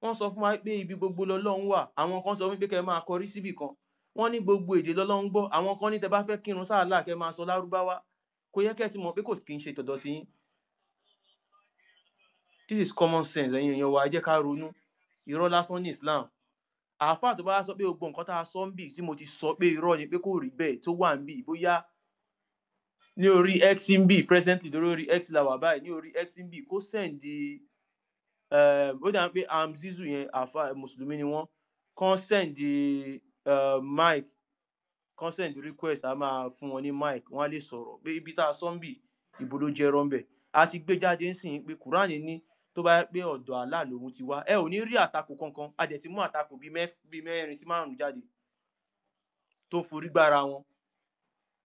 Wọ́n sọ fún wa pé ibi gbogbo lọ́lọ́run wà. Àwọn kan sọ fún pé kẹ́ ẹ máa kọrí síbì kan. Wọ́n ní gbogbo èdè lọ́lọ́run gbọ́. Àwọn kan ní tẹ́ bá fẹ́ kírun sáà Allah, kẹ́ máa sọ Lárúbáwá. Kò yẹ kẹ́ ẹ ti mọ̀ pé kò kí ń ṣe tọ̀dọ̀ sí yín. This is common sense. Ẹ̀yin èèyàn wa, ẹ jẹ́ ká ronú. Irọ́ lásán ní Islam. Àáfàá tó bá sọ pé gbogbo nǹkan tá a sọ ń bì tí mo ti sọ pé irọ́ ni, pé kò rí bẹ́ẹ̀, tó wà ń bì, bóyá ní orí X ń bì presently, lórí orí X la wà báyìí, ní orí X ń bì, kó send ó dà pé Amzizu yẹn, àáfàá mùsùlùmí ni wọ́n, kàn send mic, kàn send request, a máa fún wọn ní mic, wọ́n á lè sọ̀rọ̀ pé ibi tá a sọ ń bì, ibo ló jẹ́ rọ́ńbẹ̀. A ti gbé jáde ńsìn pé Kùránì ní tó bá yẹ pé ọ̀dọ̀ Allah lòun ti wá, ẹ ò ní rí àtakò kankan. A dẹ̀ ti mú àtakò bíi mẹ́rin sí márùn-ún jáde tó forí gbára wọn.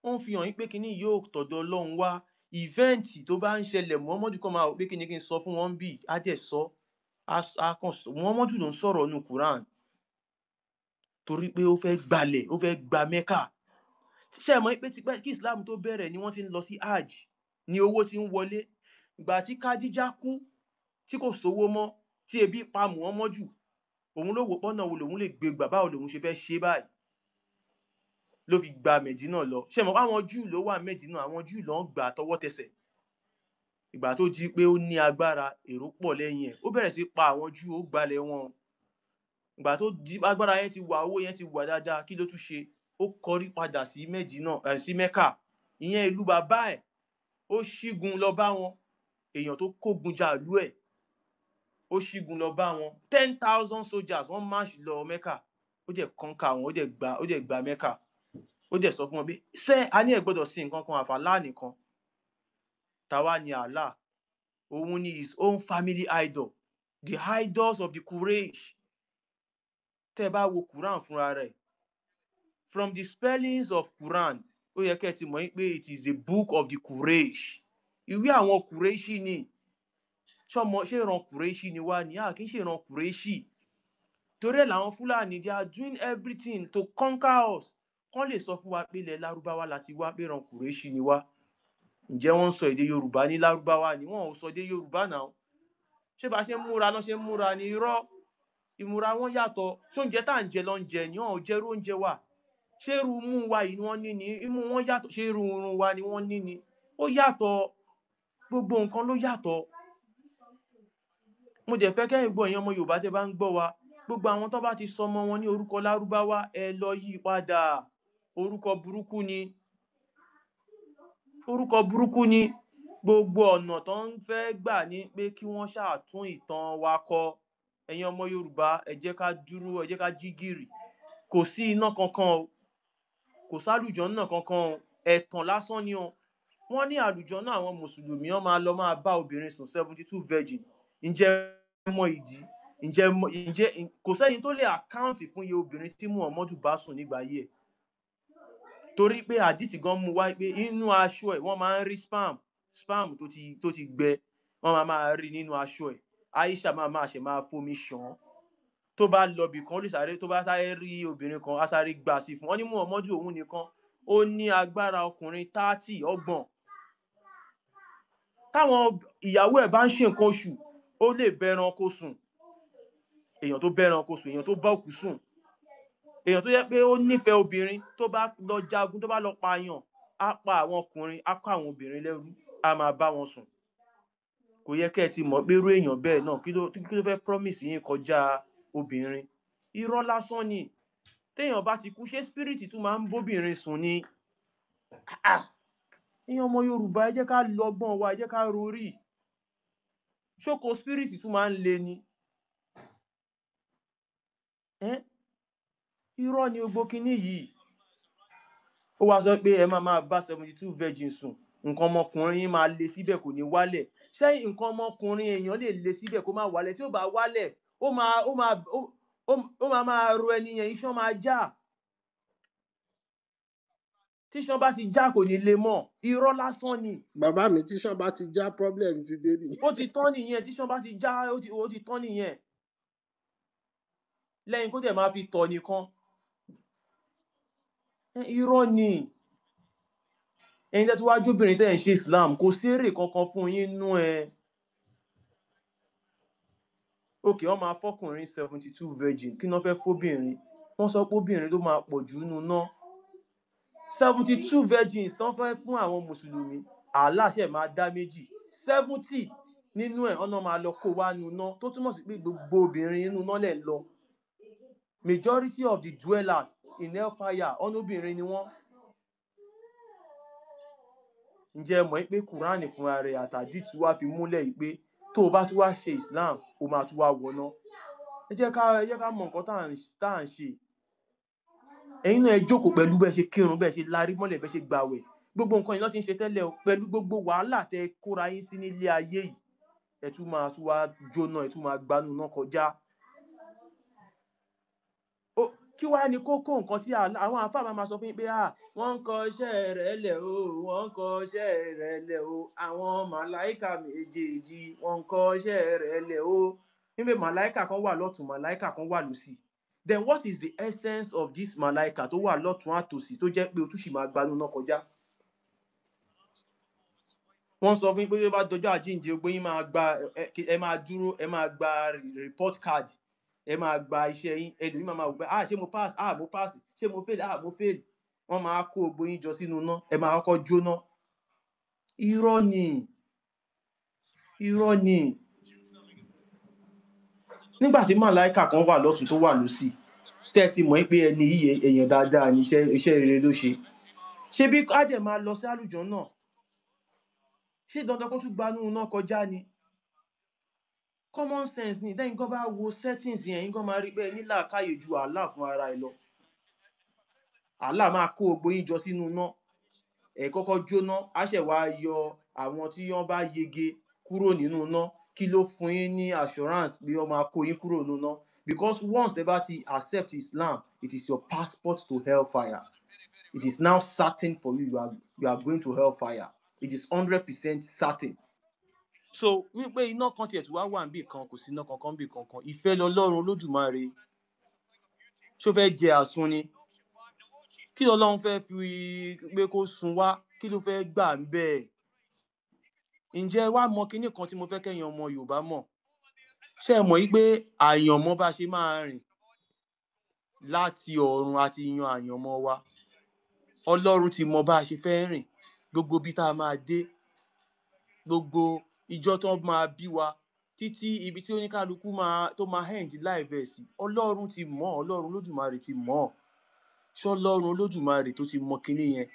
Ó ń fi hàn yín pé kinní yóò tọ̀dọ̀ Ọlọ́run wá. Ìvẹ́ǹtì tó bá ń ṣẹlẹ̀, Muhammadu kan máa wò pé kinní kí n sọ fún wọn bí, á dẹ̀ sọ, á kàn sọ. Muhammadu ló ń sọ̀rọ̀ nù Quran torí pé ó fẹ́ gbalẹ̀, ó fẹ́ gba Mẹ́kà. Ṣé ẹ mọ̀ pé tipẹ́ kí Islam tó bẹ̀rẹ̀ ni wọ́n ti ń lọ sí Hajj, ni owó ti ń wọlé. Ìgbà tí Kádíjà kú, tí kò sówó mọ́, tí ebi pa Muhammadu, Òun ló wò pọ́nà wo lòun lè gbé gbà, báwo lòun ṣe fẹ́ ṣe báyìí ló fi gba Mẹ̀dínà lọ. Ṣe mọ̀ pé àwọn Júù ló wà Mẹ̀dínà, àwọn Júù ló ń gbà tọwọ́ tẹsẹ̀. Ìgbà tó di pé ó ní agbára, èrò pọ̀ lẹ́yìn ẹ̀, ó bẹ̀rẹ̀ sí pa àwọn Júù, ó gbalẹ̀ wọn. Ìgbà tó di agbára yẹn ti wà, owó yẹn ti wà dáadáa, kí ló tún ṣe? Ó kọrí padà sí Mẹ̀dínà, sí Mẹ́kà, ìyẹn ìlú bàbá ẹ̀. Ó ṣígun lọ bá wọn, èèyàn tó kógun jà ìlú ẹ̀, ó ṣígun lọ bá wọn. 10,000 soldiers wọ́n march lọ Mẹ́kà, ó dẹ̀ conquer wọn, ó dẹ̀ gba Mẹ́kà. Ó dẹ̀ sọ fún wọn pé ṣé a ní ẹ̀ gbọ́dọ̀ sin nǹkan kan àfàlà nìkan, tàwa ni Allah. Òun ni his own family idol, the idols of the Quraysh. Tẹ́ ẹ bá wo Quran fúnra rẹ̀, from the spellings of Quran, ó yẹ kẹ́ ẹ ti mọ̀ pé it is the book of the Quraysh. Ìwé àwọn Qurayshi ni. Ṣọmọ ṣé ìran Qurayshi ni wá ni? A kì í ṣe ìran Qurayshi. Torí ẹ̀ làwọn Fúlàní, they are doing everything to conquer us. Kán lè sọ fún wa pé ilẹ̀ Lárúbáwá la ti wá, pé ìran Qurayshi ni wá. Ǹjẹ́ wọ́n ń sọ èdè Yorùbá ní Lárúbáwá ni? Wọ́n ò sọ èdè Yorùbá náà. Ṣé bá ṣe ń múra lọ́ ṣe ń múra ni? Irọ́, ìmúra wọn yàtọ̀. Ṣóúnjẹ tá à ń jẹ lọ́ ń jẹ ni? Wọn ò jẹ́rú oúnjẹ wa. Ṣé irú imú wa yìí ni wọ́n ní ni? Imú wọn yàtọ̀. Ṣé irú irun wa ni wọ́n ní ni? Ó yàtọ̀. Gbogbo nǹkan ló yàtọ̀. Mo dẹ̀ fẹ́ kẹ́yìn gbọ́, ìyẹn ọmọ Yorùbá tẹ́ bá ń gbọ́ wa, gbogbo àwọn tó bá ti sọmọ wọn ní orúkọ Lárúbáwá, ẹ lọ yí padà. Orúkọ burúkú ni, orúkọ burúkú ni. Gbogbo ọ̀nà tó ń fẹ́ gbà ní pé kí wọ́n ṣàtún ìtàn wa kọ. Ẹ̀yin ọmọ Yorùbá, ẹ jẹ́ ká dúró, ẹ jẹ́ ká jí gìrì. Kò sí iná kankan o, kò sálùjọ́nà kankan o, ẹ̀tàn lásán ni o. Wọ́n ní àlùjọ́nà àwọn mùsùlùmí, wọ́n máa lọ máa bá obìnrin sùn 72 virgin. Ǹjẹ́ mọ ìdí? Ǹjẹ́ kò sẹ́ni tó lè àkáǹtì fún iye obìnrin tí Muhammadu bá sùn nígbà ayé ẹ̀? Torí pé àdìsí gan mú wá pé inú aṣọ ẹ̀ wọ́n máa ń rí spam tó ti gbẹ, wọ́n máa rí nínú aṣọ ẹ̀. Aisha máa ṣe máa fomi ṣàn án. Tó bá lọ bì kan, ó lè sáré, tó bá sáré rí obìnrin kan, á sáré gbà sí fún wọn. Ní Muhammadu òun nìkan ó ní agbára ọkùnrin 30 ọgbọ̀n. Táwọn ìyàwó ẹ̀ bá ń ṣe nǹkan oṣù, ó lè bẹran kó sùn. Èèyàn tó bẹran kó sùn, èèyàn tó bá òkú sùn, èèyàn tó yẹ pé ó nífẹ̀ẹ́ obìnrin, tó bá lọ jagun, tó bá lọ pààyàn, á pa àwọn ọkùnrin, á kó àwọn obìnrin lẹ́rú, á máa bá wọn sùn. Kò yẹ kẹ́ ẹ ti mọ̀ pé irú èèyàn bẹ́ẹ̀ náà, kí ló fẹ́ promise yín kọjá obìnrin? Irọ́ lásán ni. Téèyàn bá ti kú, ṣé spirit tún máa ń bóbìnrin sùn ni? Ìyẹn ọmọ Yorùbá, ẹ jẹ́ ká lọ́gbọ́n wa, ẹ jẹ́ ká rorí. Ṣókò spirit tún máa ń le ni? Irọ́ ni gbogbo kinní yìí. Ó wá sọ pé ẹ máa bá 72 virgin sùn, nǹkan ọmọkùnrin yín máa le síbẹ̀, kò ní wálẹ̀. Ṣé nǹkan ọmọkùnrin èèyàn lè le síbẹ̀ kó má wálẹ̀? Tí ó bá wálẹ̀, ó máa ro ẹni yẹn, iṣan máa já. Tíṣan bá ti já, kò ní le mọ́. Irọ́ lásán ni. Bàbá mi, tíṣan bá ti já, problem ti dé nìyẹn. Ó ti tán nìyẹn. Tíṣan bá ti já, ó ti tán nìyẹn. Lẹ́yìn kó dẹ̀ máa fi tọ̀ nìkan. Irọ́ ni. Ẹ̀yin tẹ́ tí wàá jóbìnrin tẹ́ ẹ̀ ń ṣe Islam, kò sí èrè kankan fún yín nú ẹ. Òkè, wọ́n máa fọ́kùnrin 72 virgin, kí wọ́n fẹ́ fóbìnrin? Wọ́n sọ pé obìnrin ló máa pọ̀ jù nínú náà. 72 virgins tán fẹ́ fún àwọn mùsùlùmí, Allah ṣẹ̀ máa dá méjì. 70 nínú ẹ̀ ọ̀nà máa lọ kó wá nu náà, tó túmọ̀ sí pé gbogbo obìnrin inú náà lẹ̀ ń lọ. Majority of the dwellers in hellfire, ọ̀nà obìnrin ni wọ́n. Ǹjẹ́ ẹ mọ̀ pé Kùránì fúnra rẹ̀ àtàdí tí wàá fi múlẹ̀ yìí pé tó o bá tún wá ṣe Islam, o máa tún wá wọná? Ẹ jẹ́ ká mọ nǹkan tá à ń ṣe. Ẹ̀yin náà ẹ jókòó pẹ̀lú bẹ́ẹ̀ ṣe kírun, bẹ́ẹ̀ ṣe larí mọ́lẹ̀, bẹ́ẹ̀ ṣe gbàwẹ̀. Gbogbo nǹkan yìí ló ti ń ṣe tẹ́lẹ̀ o, pẹ̀lú gbogbo wàhálà tẹ kóra yín sí nílé ayé yìí, ẹ tún máa tún wá jóná, ẹ tún máa gbanú náà kọjá. Kí wàá ní kókó nǹkan tí àwọn àáfàá máa sọ fún yín pé wọ́n ń kọ iṣẹ́ rẹ̀ lẹ̀ o, wọ́n ń kọ iṣẹ́ rẹ̀ lẹ̀ o, àwọn màláìkà méjèèjì wọ́n ń kọ iṣẹ́ rẹ̀ lẹ̀ o. Níbi màláìkà kan wà lọ́tún, màláìkà kan wà lósì. Then what is the essence of this màláìkà tó wà lọ́tún àtòsì tó jẹ́ pé o tún sì máa gbanú náà kọjá? Wọ́n sọ fún yín pé bí ó bá dọjọ́ àjíǹde, gbogbo yín máa gba, ẹ máa dúró, ẹ máa gba report card, Ẹ máa gba iṣẹ́ yín, ẹlòmíì máa wò pé, ah, ṣé mo pass? Ah, mo pass. Ṣé mo fail? Ah, mo fail. Wọ́n máa kó gbogbo yín jọ sínú iná, ẹ máa kọ́kọ́ jóná. Irọ́ ni, irọ́ ni. Nígbà tí màláìkà kan wà lọ́tún tó wà lósì, tẹ́ ẹ ti mọ̀ pé ẹni yìí èèyàn dáadáa ni, iṣẹ́ rere ló ṣe, ṣé bí á dẹ̀ máa lọ sí àlùjọ náà? Ṣé dandan kó tún gbanú iná kọjá ni? Common sense ni. Tẹ́yìn kan bá wo settings yẹn, yín kan máa rí pé ẹ ní làákàyè ju Allah fún ara ẹ lọ. Allah máa kó gbogbo yín jọ sínú iná, ẹ kọ́kọ́ jóná, á ṣẹ̀ wá yọ àwọn tí wọ́n bá yege kúrò nínú iná. Kí ló fún yín ní assurance pé wọ́n máa kó yín kúrò nínú iná? Because once they bá ti accept Islam, it is your passport to hellfire. It is now certain for you, you are going to hellfire. It is 100% certain. So wípé iná kan tiẹ̀ tí wàá wà níbì kan, kò sí iná kankan níbì kankan. Ìfẹ́ lọlọ́run Olódùmarè. Ṣó fẹ́ jẹ àsun ni? Kí lọlọ́run fẹ́ fi pé kó sun wá? Kí ló fẹ́ gbà ń bẹ́ẹ̀? Ǹjẹ́ wàá mọ kinní kan tí mo fẹ́ kẹ́yìn ọmọ Yorùbá mọ̀? Ṣé ẹ mọ̀ yí pé àyànmọ́ bá ṣe máa rìn láti ọ̀run àti yan àyànmọ́ wa? Ọlọ́run ti mọ bá a ṣe fẹ́ rìn, gbogbo ibi tá a máa dé, gbogbo ìjọ tó máa bí wa, títí ibi tí oníkálukú máa tó máa end life ẹ̀ sí. Ọlọ́run ti mọ̀. Ọlọ́run Olódùmarè ti mọ̀. Ṣọlọ́run Olódùmarè tó ti mọ kinní yẹn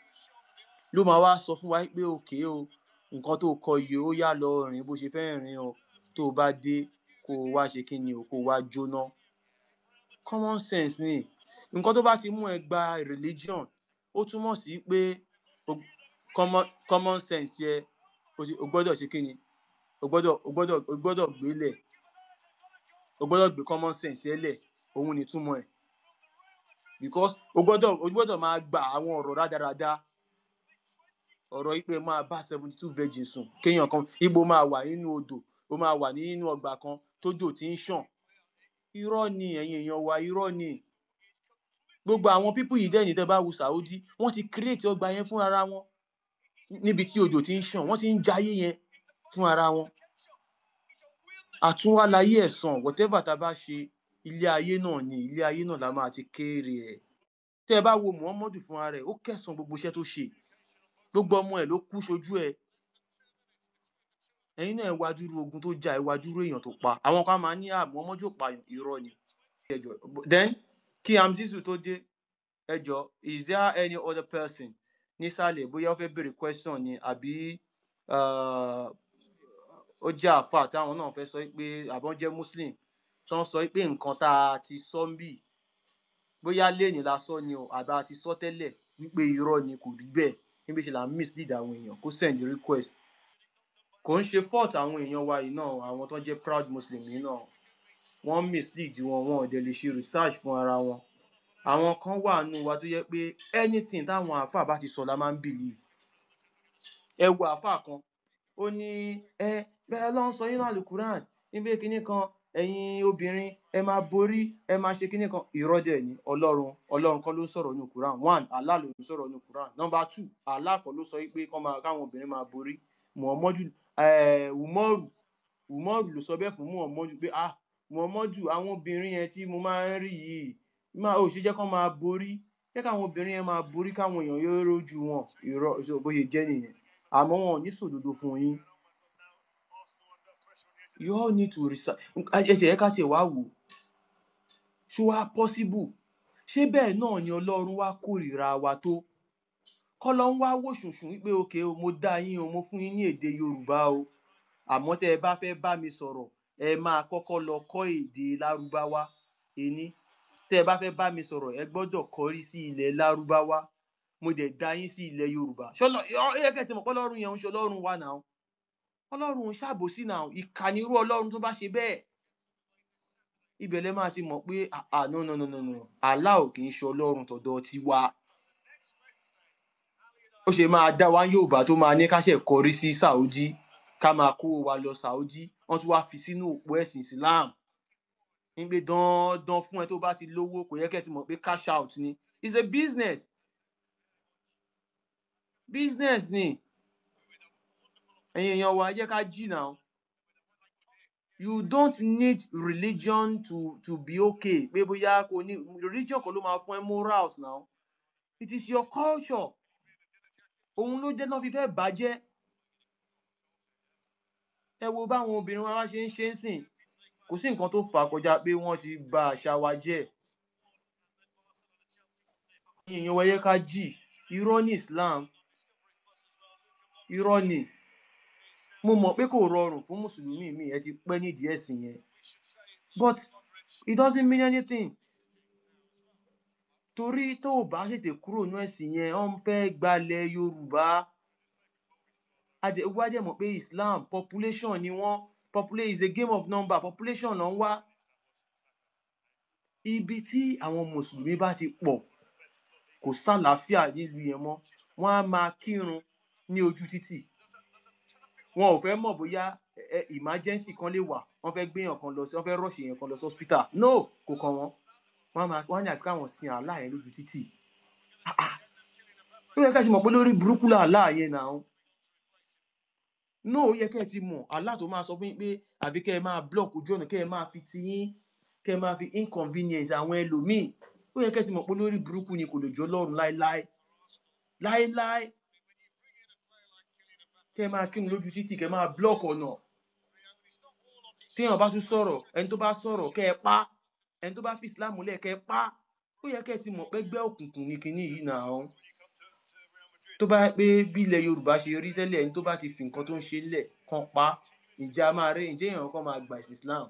ló máa wá sọ fún wa pé òkè o, nǹkan tó kọ yìí, ó yá, lọ rìn bó ṣe fẹ́ rìn o, tó o bá dé, kó o wá ṣe kí ni o, kó o wá jóná? Common sense ni. Nǹkan tó bá ti mú ẹ gba religion, ó túmọ̀ sí pé common sense yẹ o gbọ́dọ̀ ṣe kí ni, o gbọ́dọ̀ gbélẹ̀, o gbọ́dọ̀ gbé common sense yẹ lẹ̀. Òun ni túmọ̀ ẹ̀, because o gbọ́dọ̀ máa gba àwọn ọ̀rọ̀ rádaràda, ọ̀rọ̀ yìí pé máa bá 72 virgin sùn, kéèyàn kan ibo máa wà nínú odò, ó máa wà nínú ọgbà kan tójò ti ń ṣàn. Irọ́ ni, ẹ̀yin èèyàn wa, irọ́ ni. Gbogbo àwọn people yìí dẹ́ni, tẹ́ bá wo Saudi, wọ́n ti create ọgbà yẹn fún ara wọn níbi tí odò ti ń ṣàn. Wọ́n ti ń jayé yẹn fún ara wọn. Àtúnwálayé ẹ̀sán, whatever tá a bá ṣe, ilé ayé náà ni, ilé ayé náà la máa ti kéré ẹ̀. Tẹ́ ẹ bá wo Muhammadu fúnra rẹ̀, ó kẹsàn gbogbo iṣẹ́ tó ṣe. Gbogbo ọmọ ẹ̀ ló kú sójú ẹ̀. Ẹ̀yin náà, ẹ wá dúró ogun tó jà, ẹ wá dúró èèyàn tó pa. Àwọn kan máa ní à Muhammadu ò pààyàn. Irọ́ ni. Ẹ jọ̀ọ́, then kí Amzizu tó dé, ẹ jọ̀ọ́, is there any other person nísàlẹ̀, bóyá ó fẹ́ béèrè question ni, àbí ó jẹ́ àáfà táwọn náà fẹ́ sọ pé, àbọ̀n jẹ́ Muslim tó ń sọ pé nǹkan tá a ti sọ ń bì, bóyá léèní la sọ ni o, àbá a ti sọ tẹ́lẹ̀ wípé irọ́ ni, kò rí bẹ́ẹ̀, níbi ṣe là ń mislead àwọn èèyàn, kó send request. Kò ń ṣe fault àwọn èèyàn wa yìí náà. Àwọn tó ń jẹ́ proud Muslim yìí náà, wọ́n mislead wọn, wọn ò dẹ̀ lè ṣe research fún ara wọn. Àwọn kan wà nù wa tó yẹ pé anything táwọn àáfàá bá ti sọ la máa ń believe. Ẹ wo àáfàá kan, ó ní ẹ bẹ́ẹ̀ ló ń sọ nínú àlùkùrán níbi kinní kan, ẹ̀yin obìnrin, ẹ máa borí, ẹ máa ṣe kinní kan. Irọ́ dẹ̀ ni. Ọlọ́run kọ́ ló ń sọ̀rọ̀ nínú Quran. One, Allah ló ń sọ̀rọ̀ nínú Quran. Number two, Allah kọ́ ló sọ pé kọ́ máa káwọn obìnrin máa borí. Muhammadu, Umaru ló sọ bẹ́ẹ̀ fún Muhammadu pé, ah, Muhammadu, àwọn obìnrin yẹn tí mo máa ń rí yìí, máa ò ṣe jẹ́ kán máa borí, jẹ́ káwọn obìnrin yẹn máa borí, káwọn èèyàn yóò rójú wọn. Irọ́. So bóyá jẹ́ nìyẹn, àmọ́ wọn ò ní sòdodo fún yín. You all need to research. Ẹ ṣe ẹ ká tiẹ̀ wá wò, ṣó wá possible? Ṣé bẹ́ẹ̀ náà ni Ọlọ́run wá kórìíra wa tó kọ́lọ́ ń wá wò ṣùnṣùn wípé òkè o, mo dá yín o, mo fún yín ní èdè Yorùbá o, àmọ́ tẹ́ ẹ bá fẹ́ bá mi sọ̀rọ̀, ẹ máa kọ́kọ́ lọ kọ́ èdè Lárúbáwá? Ení tẹ́ ẹ bá fẹ́ bá mi sọ̀rọ̀, ẹ gbọ́dọ̀ kọrí sí ilẹ̀ Lárúbáwá. Mo dẹ̀ dá yín sí ilẹ̀ Yorùbá. Ṣọlọ ẹ yẹ kẹ́ ẹ ti mọ̀ pé Ọlọ́run yẹn ń ṣe Ọlọ́run wa náà. Ọlọ́run ń ṣàbòsí náà. Ìkànnì irú Ọlọ́run tó bá ṣe bẹ́ẹ̀, ibẹ̀ lẹ máa ti mọ̀ pé, ah, no, no, no, no, no, Allah ò kì í ṣe Ọlọ́run tọ̀dọ̀ tiwa. Ó ṣe máa dá wa ní Yorùbá tó máa ní ká ṣe kọrí sí Saudi, ká máa kó wa lọ Saudi? Wọ́n tún wá fi sínú òpó ẹ̀sìn Islam ní pé dandan fún ẹ tó bá ti lówó. Kò yẹ kẹ́ ẹ ti mọ̀ pé cash out ni? It's a business, business ni. Ẹ̀yin èèyàn wa, ẹ jẹ́ ká jí náà. You don't need religion to be okay. Pé bóyá kò ní religion kan ló máa fún ẹ morals now. It is your culture. Òun ló jẹ́ náà fi fẹ́ bàjẹ́. Ẹ wo báwọn obìnrin wa wá ṣe ń ṣe ń sìn. Kò sí nǹkan tó fà á kọjá pé wọ́n ti ba àṣà wa jẹ́. Ẹ̀yin èèyàn wa, ẹ yẹ ká jì. Irọ́ ní Islam. Irọ́ ni. Mo mọ̀ pé kò rọrùn fún Mùsùlùmí mi, ẹ ti pẹ́ nídìí ẹ̀sìn yẹn. But it doesn't mean anything. Torí tó o bá tètè kúrò nínú ẹ̀sìn yẹn, wọ́n fẹ́ gbalẹ̀ Yorùbá. Wá dẹ̀ mọ̀ pé Islam population ni wọ́n. Population is a game of number. Population ló ń wá. Ibi tí àwọn Mùsùlùmí bá ti pọ̀, kò sálàáfíà nílùú yẹn mọ́. Wọ́n á máa kírun ní ojú títì. Wọn ò fẹ́ mọ̀ bóyá emergency kan lè wà. Wọ́n fẹ́ gbé èèyàn kan lọ sí, wọ́n fẹ́ rush èèyàn kan lọ sí hospital. No, kò kàn wọ́n. Wọ́n á máa, wọ́n á ní àfi káwọn sin Allah yẹn lójú títì. Ah, ah. Ó yẹ ká ṣe mọ̀ pé lórí burúkú là Allah yẹn náà. No, ó yẹ kẹ́ ẹ ti mọ̀. Allah tó máa sọ fún yín pé àbí kẹ́ ẹ máa block ojú ọ̀nà, kẹ́ ẹ máa fi ti yín, kẹ́ ẹ máa fi inconvenience àwọn ẹlòmíì. Ó yẹ kẹ́ ẹ ti mọ̀ pé lórí burúkú ni, kò lè jọ Ọlọ́run láéláé. Láéláé. Kẹ́ ẹ máa kírun lójú títì, kẹ́ ẹ máa block ọ̀nà. Téèyàn bá tún sọ̀rọ̀, ẹni tó bá sọ̀rọ̀ kẹ́ ẹ pa. Ẹni tó bá fi Islam lẹ̀ kẹ́ ẹ pa. Ó yẹ kẹ́ ẹ ti mọ̀ pé ẹgbẹ́ òkùnkùn ni kinní yìí náà. Tó bá jẹ́ pé bí ilẹ̀ Yorùbá ṣe rí tẹ́lẹ̀, ẹni tó bá ti fi nǹkan tó ń ṣe lẹ̀ kan pa, ǹjẹ́ a máa rí, ǹjẹ́ èèyàn kan máa gba ẹ̀sìn Islam?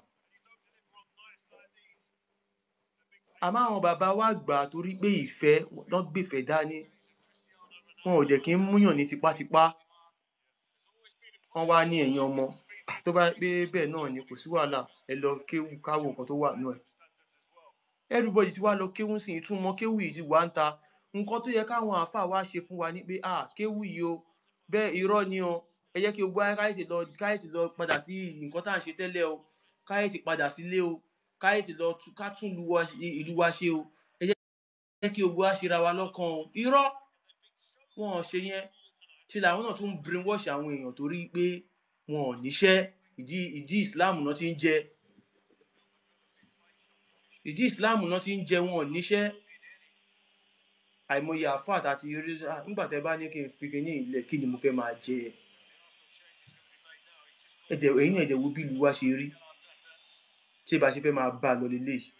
Àmọ́ àwọn bàbá wa gbà á torí pé ìfẹ́ lọ́ gbèfẹ́ dání. Wọn ò dẹ̀ kí ń múyàn ní tipátipá. Wọ́n wá ní ẹ̀yin ọmọ. Tó bá jẹ́ pé bẹ́ẹ̀ náà ni, kò sí wàhálà, ẹ lọ kéwú káwo nǹkan tó wà nínú ẹ̀. Everybody ti wá lọ kéwú sí, ìtumọ̀ kéwú yìí ti wà ń ta. Nǹkan tó yẹ káwọn àáfàá wa ṣe fún wa ni pé, ah, kéwú yìí o, bẹ́ẹ̀ irọ́ ni o. Ẹ jẹ́ kí gbogbo wa káyè tètè lọ, káyè tètè lọ padà sí nǹkan tá à ń ṣe tẹ́lẹ̀ o. Káyè tètè padà sílé o. Káyè tètè lọ tún, ká tún ìlú wa ṣe, ìlú wa ṣe o. Ẹ jẹ́ kí gbogbo wa ṣera wa lọ́kan o. Irọ́ wọn ò ṣe yẹn. Ṣe làwọn náà tún brainwash àwọn èèyàn torí pé wọn ò níṣẹ́. Ìdí Islam náà ti ń jẹ. Ìdí Islam náà ti ń jẹ, wọn ò níṣẹ́. Àìmọye àáfàá àti eré, nígbà tẹ́ bá ní kí n fi kinní ilẹ̀, kí ni mo fẹ́ máa jẹ? Ẹ̀dẹ̀, ẹ̀yin náà ẹ̀dẹ̀ wo bí ìlú wa ṣe rí. Ṣé bá ṣe fẹ́ máa bá a lọ leléyìí?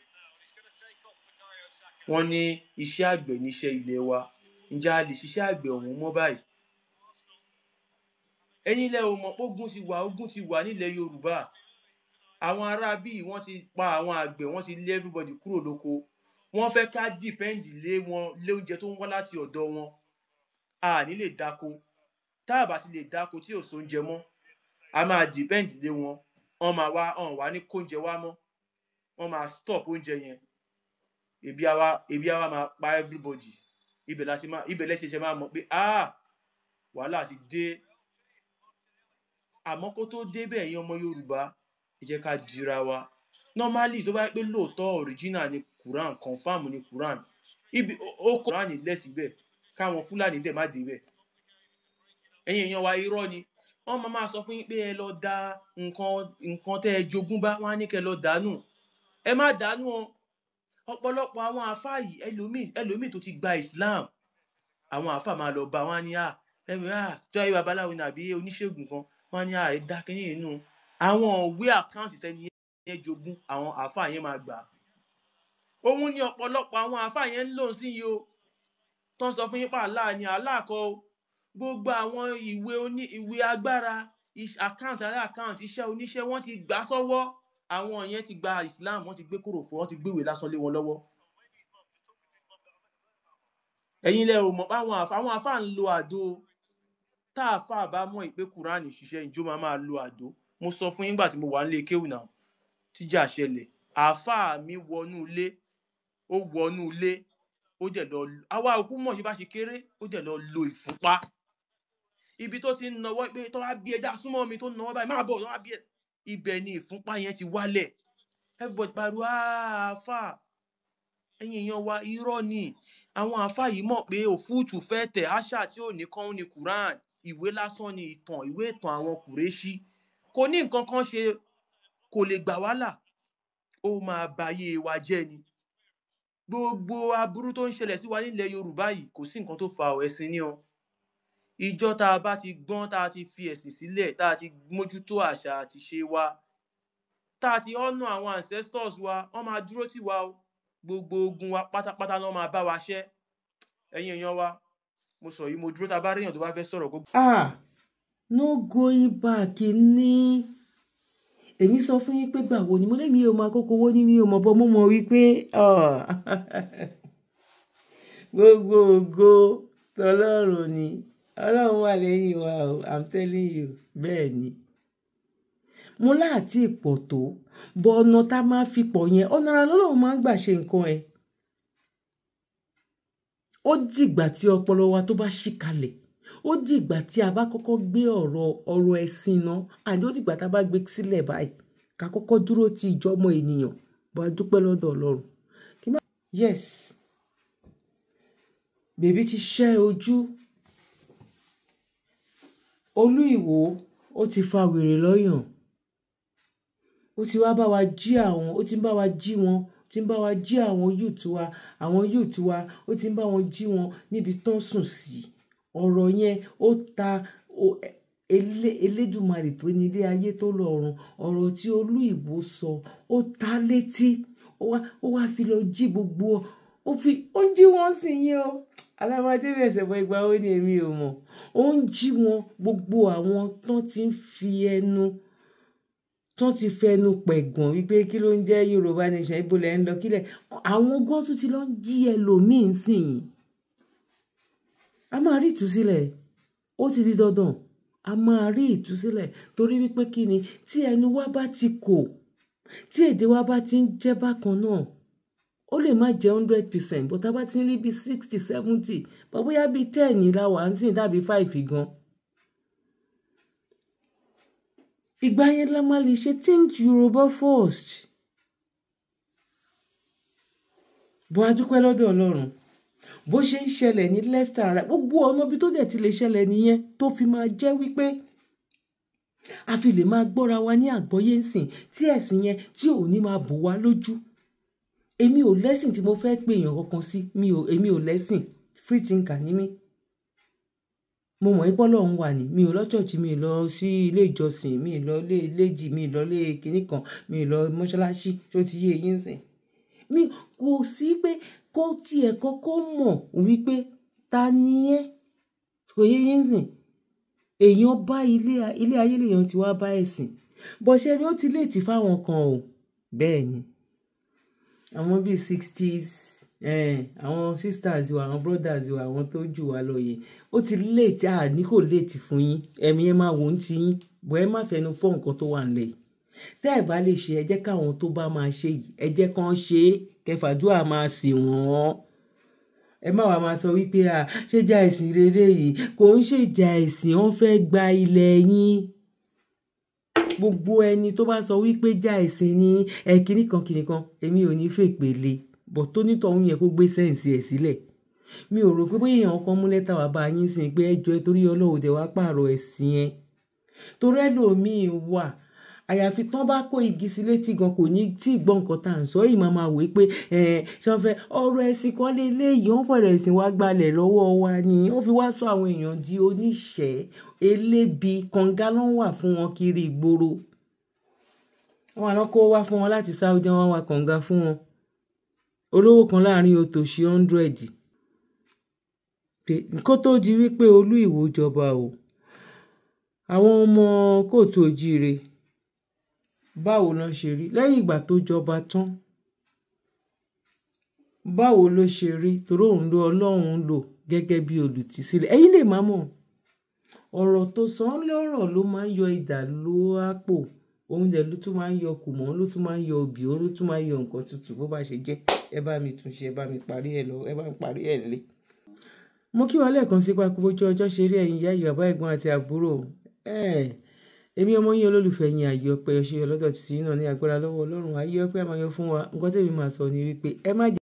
Wọ́n ní iṣẹ́ àgbẹ̀ níṣẹ́ ilẹ̀ wa. Ǹjẹ́ a lè ṣiṣẹ́ àgbẹ̀ ọ̀hún mọ́ báyìí? Ẹ̀yin ilẹ̀ ò mọ̀ pé ogun ti wà, ogun ti wà nílẹ̀ Yorùbá. Àwọn ará bíi wọ́n ti pa àwọn àgbẹ̀, wọ́n ti lé everybody kúrò lóko. Wọ́n fẹ́ ká depend lé wọn, lé oúnjẹ tó ń wá láti ọ̀dọ̀ wọn. A ní lè dáko. Tá a bá ti lè dáko tí ò sóúnjẹ mọ́, a máa depend lé wọn. Wọ́n máa wá, wọ́n wá ní kóúnjẹ wá mọ́. Wọ́n máa stop oúnjẹ yẹn. Ebi á wá máa pa everybody. Ibẹ̀ la ṣe máa, ibẹ̀ lẹ ṣẹ̀ṣẹ̀ máa mọ̀ pé, ah, wàhálà ti dé. Àmọ́ kó tó dé bẹ́ẹ̀, ẹ̀yin ọmọ Yorùbá, ẹ jẹ́ ká dira wa. Normally, tó bá jẹ́ pé lóòótọ́ original ni Quran, confirm ni Quran. Ibi ó kọ Quran lẹ̀ síbẹ̀, káwọn Fúlàní dẹ̀ má débẹ̀. Ẹ̀yin èèyàn wa, irọ́ ni. Wọ́n máa máa sọ fún yín pé ẹ lọ da nǹkan tẹ́ ẹ jogún bá, wọ́n á ní kẹ́ ẹ lọ dànù. Ẹ má dànù o. Ọ̀pọ̀lọpọ̀ àwọn àáfàá yìí, ẹlòmíì tó ti gba Islam, àwọn àáfàá máa lọ bá wọn á ní, à, ẹ̀mí, à, tó ayé babaláwo ni àbí oníṣègùn kan, wọ́n á ní, à, ẹ dá kínní yìí nù. Àwọn òwe àkáǹtì tẹ́ni yẹn jogún, àwọn àáfàá yẹn máa gbà. Òun ni ọ̀pọ̀lọpọ̀ àwọn àáfàá yẹn ń lò sí yìí o. Tán sọ fún yín pé Allah ni, Allah kọ́ o. Gbogbo àwọn ìwé oní, ìwé agbára, àkáǹtì alá àkáǹtì, iṣẹ́ oníṣẹ́, wọ́n ti gbà sọ́wọ́. Àwọn yẹn ti gba Islam, wọ́n ti gbé kúrò fún, wọ́n ti gbéwèé lásán lé wọn lọ́wọ́. Ẹ̀yin lẹ ò mọ̀ pé àwọn àáfàá ń lo àdó. Tá àáfàá bá mọ̀ pé Kùránì ṣiṣẹ́, ìjọ máa máa lo àdó. Mo sọ fún yín nígbà tí mo wà nílé kéwù náà, tíjà ṣẹlẹ̀. Àáfàá mi wọnú ilé, ó wọnú ilé, ó dẹ̀ lọ, àwa òkú mọ̀ ṣe bá ṣe kéré, ó dẹ̀ lọ lo ìfúnpá. Ibi tó ti ń nawọ́ pé tó wá bí ẹja súnmọ́ mi tó ń nawọ́ báyìí, máa bọ̀, tó wá bí ẹ. Ibẹ̀ ni ìfúnpá yẹn ti wálẹ̀. Everybody pariwo, àáfàá. Ẹ̀yin èèyàn wa, irọ́ ni. Àwọn àáfàá yìí mọ̀ pé òfúùtù fẹ́ tẹ̀, àṣà tí ò ní kán ní Quran. Ìwé lásán ni ìtàn, ìwé ìtàn àwọn Kùrẹ́ṣí. Kò ní nǹkan kan ṣe Kò lè gbà wá là, ó máa bayé wa jẹ́ ni. Gbogbo aburú tó ń ṣẹlẹ̀ sí wa nílẹ̀ Yorùbá yìí, kò sí nǹkan tó fa ọ̀, ẹ̀sìn ni o. Ìjọ tá a bá ti gbọ́n, tá a ti fi ẹ̀sìn sílẹ̀, tá a ti mójútó àṣà àti ṣe wa, tá a ti honour àwọn ancestors wa, wọ́n máa dúró tì wá o. Gbogbo ogun wa pátápátá ló máa bá wa ṣẹ́. Ẹ̀yin èèyàn wa, mo sọ yìí, mo dúró. Tá a bá ríyàn tó bá fẹ́ sọ̀rọ̀ kó. Ah, no going back ní. Èmi sọ fún yín pé gbà wo ni mo lé mi ò máa kókó owó ní mi ò mọ̀ bọ́, mo mọ̀ wípé gbogbo ògo tọlọ́run ni, Ọlọ́run wà lẹ́yìn wa o, I'm telling you. Bẹ́ẹ̀ ni mo láàtí pọ̀ tó bọ ọ̀nà tá a máa fi pọ̀ yẹn, ọ̀nà ara lọ́lọ́run máa ń gbà ṣe nǹkan ẹ̀. Ó dìgbà tí ọpọlọ wa tó bá ṣí kalẹ̀, ó dìgbà tí a bá kọ́kọ́ gbé ọ̀rọ̀ ẹ̀sìn náà, àti ó dìgbà tá a bá gbé sílẹ̀ báyìí, ká kọ́kọ́ dúró ti ìjọmọ ènìyàn. Bá a dúpẹ́ lọ́dọ̀ Ọlọ́run. Yes, bèbí ti ṣẹ́ ojú Olú Ìwó, ó ti fa wèrè lọ́yàn, ó ti wá bá wa jí àwọn, ó ti ń bá wa jí wọn, ti ń bá wa jí àwọn youth wa, àwọn youth wa, ó ti ń bá wọn jí wọn níbi tán sùn sí. Ọ̀rọ̀ yẹn ó ta Elédùmarè tó ní ilé ayé tó lọ́run. Ọ̀rọ̀ tí Olú Ìwó sọ ó ta létí, ó wá fi lọ jí gbogbo, ó ń jí wọn sí yín o. Alábàdé bẹ̀sẹ̀ bọ ìgbà ó ní èmi ò mọ̀, ó ń jí wọn. Gbogbo àwọn tán ti ń fi ẹnu, tán ti fẹnu pẹ̀gàn wípé kí ló ń jẹ́ Yorùbá nation, ibo lẹ̀ ń lọ kílẹ̀, àwọn gan tún ti lọ ń jí ẹlòmíín sìn yìí. A máa rí ìtúsílẹ̀, ó ti di dandan, a máa rí ìtúsílẹ̀. Torí wípé kí ni, tí ẹnu wa bá ti kò, tí èdè wa bá ti ń jẹ́ bákan náà, ó lè má jẹ́ 100%, but tá a bá ti ń rí bí 60, 70, but bóyá bí 10 la wà ń sìn tàbí 5 gan. Ìgbà yẹn la máa lè ṣe think Yorùbá first. Bó a dúpẹ́ lọ́dọ̀ Ọlọ́run, bó ṣe ń ṣẹlẹ̀ ní left and right, gbogbo ọ̀nà bí tó dẹ̀ ti lè ṣẹlẹ̀ nìyẹn, tó fi máa jẹ́ wípé a fi lè máa gbọ́ra wa ní àgbọ́yé ńsìn, tí ẹ̀sìn yẹn tí ò ní máa bò wá lójú. Èmi ò lẹ́sìn tí mo fẹ́ pè èèyàn kankan sí, èmi ò lẹ́sìn, free thinker ni mí. Mo mọ̀ pé Ọlọ́run wà ní, mi ò lọ church, mi ò lọ sí ilé ìjọsìn, mi ò lọ ilé ìléjì, mi ò lọ ilé kinní kan, mi ò lọ mọ́ṣáláṣí, tó ti yé eyín sìn. Mi kò sí pé kó tiẹ̀ kọ́kọ́ mọ̀ wípé ta ni ẹ́, kò yé eyín sìn. Èèyàn bá ilé ayé lèèyàn ti wá bá ẹ̀sìn, bó ṣe ni ó ti léètì fáwọn kan o. Bẹ́ẹ̀ ni àwọn bíi 60s, àwọn sisters wa, àwọn brothers wa, àwọn tó jù wá lọ yẹn, ó ti léètì. À ní kò léètì fún yín, ẹ̀mí ẹ máa wò ó ti yín, bọ́ ẹ má fẹnu fọ́ nǹkan tó wà nílẹ̀ yìí. Tẹ́ ẹ bá lè ṣe, ẹ jẹ́ káwọn tó bá máa ṣe yìí, ẹ jẹ́ kán ṣe é, kẹfàdúrà máa sì wọ́n. Ẹ má wàá máa sọ wípé à ṣé ìjà ẹ̀sìn rere yìí, kò ń ṣèjà ẹ̀sìn, wọ́n fẹ́ gba ilẹ̀ yín. Gbogbo ẹni tó bá sọ wípé já ẹ̀sìn ní ẹ kìnnìkan kìnnìkan, èmi ò ní fèpè le, bọ̀ tó nítọ̀hún yẹn kó gbé sẹ́ǹsì ẹ̀ sílẹ̀. Mi ò rò pé bóyá èèyàn kan mú lẹ́tà wá bá yín sìn pé ẹ jọ̀ọ́ torí Ọlọ́run dẹ̀ wá pààrọ̀ ẹ̀sìn ẹ̀. Torí ẹlòmíín wà, àyàfi tán bá kó igi sí létí gan kò ní tí ì gbọ́ nǹkan tá à ń sọ, èyí máa máa wò pé ṣé wọ́n fẹ́ ọ̀rọ̀ ẹ̀sìn kan léléyìí, wọ́n fọ̀rọ̀ ẹ̀sìn wá gbalẹ̀ lọ́wọ́ wa ni, wọ́n fi wá sọ àwọn èèyàn di oníṣẹ́ elébi, kànga ló ń wà fún wọn kiri ìgboro. Wọn àná kó wá fún wọn láti Saudi, wọn wá kànga fún wọn. Olówó kan láàrin òtòṣì 100. Kó tó di wípé Olú Ìwó jọba o, àwọn ọmọ kóòtù òjíire báwo ló ṣe rí lẹ́yìn ìgbà tó jọba tán, báwo ló ṣe rí, torí òun ló Ọlọ́run lò gẹ́gẹ́ bí olùtìsílẹ̀. Ẹ̀yin lè má mọ̀, ọ̀rọ̀ tó sọ ń lọ́rọ̀ ló máa ń yọ idà ló àpò, òun dẹ̀ ló tún máa ń yọ kùmọ̀, ló tún máa ń yọ obì, òun ló tún máa ń yọ nǹkan tútù. Bó bá ṣe jẹ́, ẹ bá mi túnṣe, ẹ bá mi parí ẹ lọ, ẹ bá mi parí ẹ lé. Mo kí wa lẹ́ẹ̀kan sí pákó bójú ọjọ́ ṣe rí, ẹ̀yin ìyá, ìyá, bàbá, ẹ̀gbọ́n àti àbúrò. Èmi ọmọ yín olólùfẹ́ yín Ayé Ọpẹ́ Ọṣẹ ọlọ́dọ̀ títí náà ní agbára lọ́wọ́ Ọlọ́run. Ayé Ọpẹ́ àmọ́ yọ fún wa. Nǹkan tẹ́mi máa sọ ni wípé ẹ má jẹ́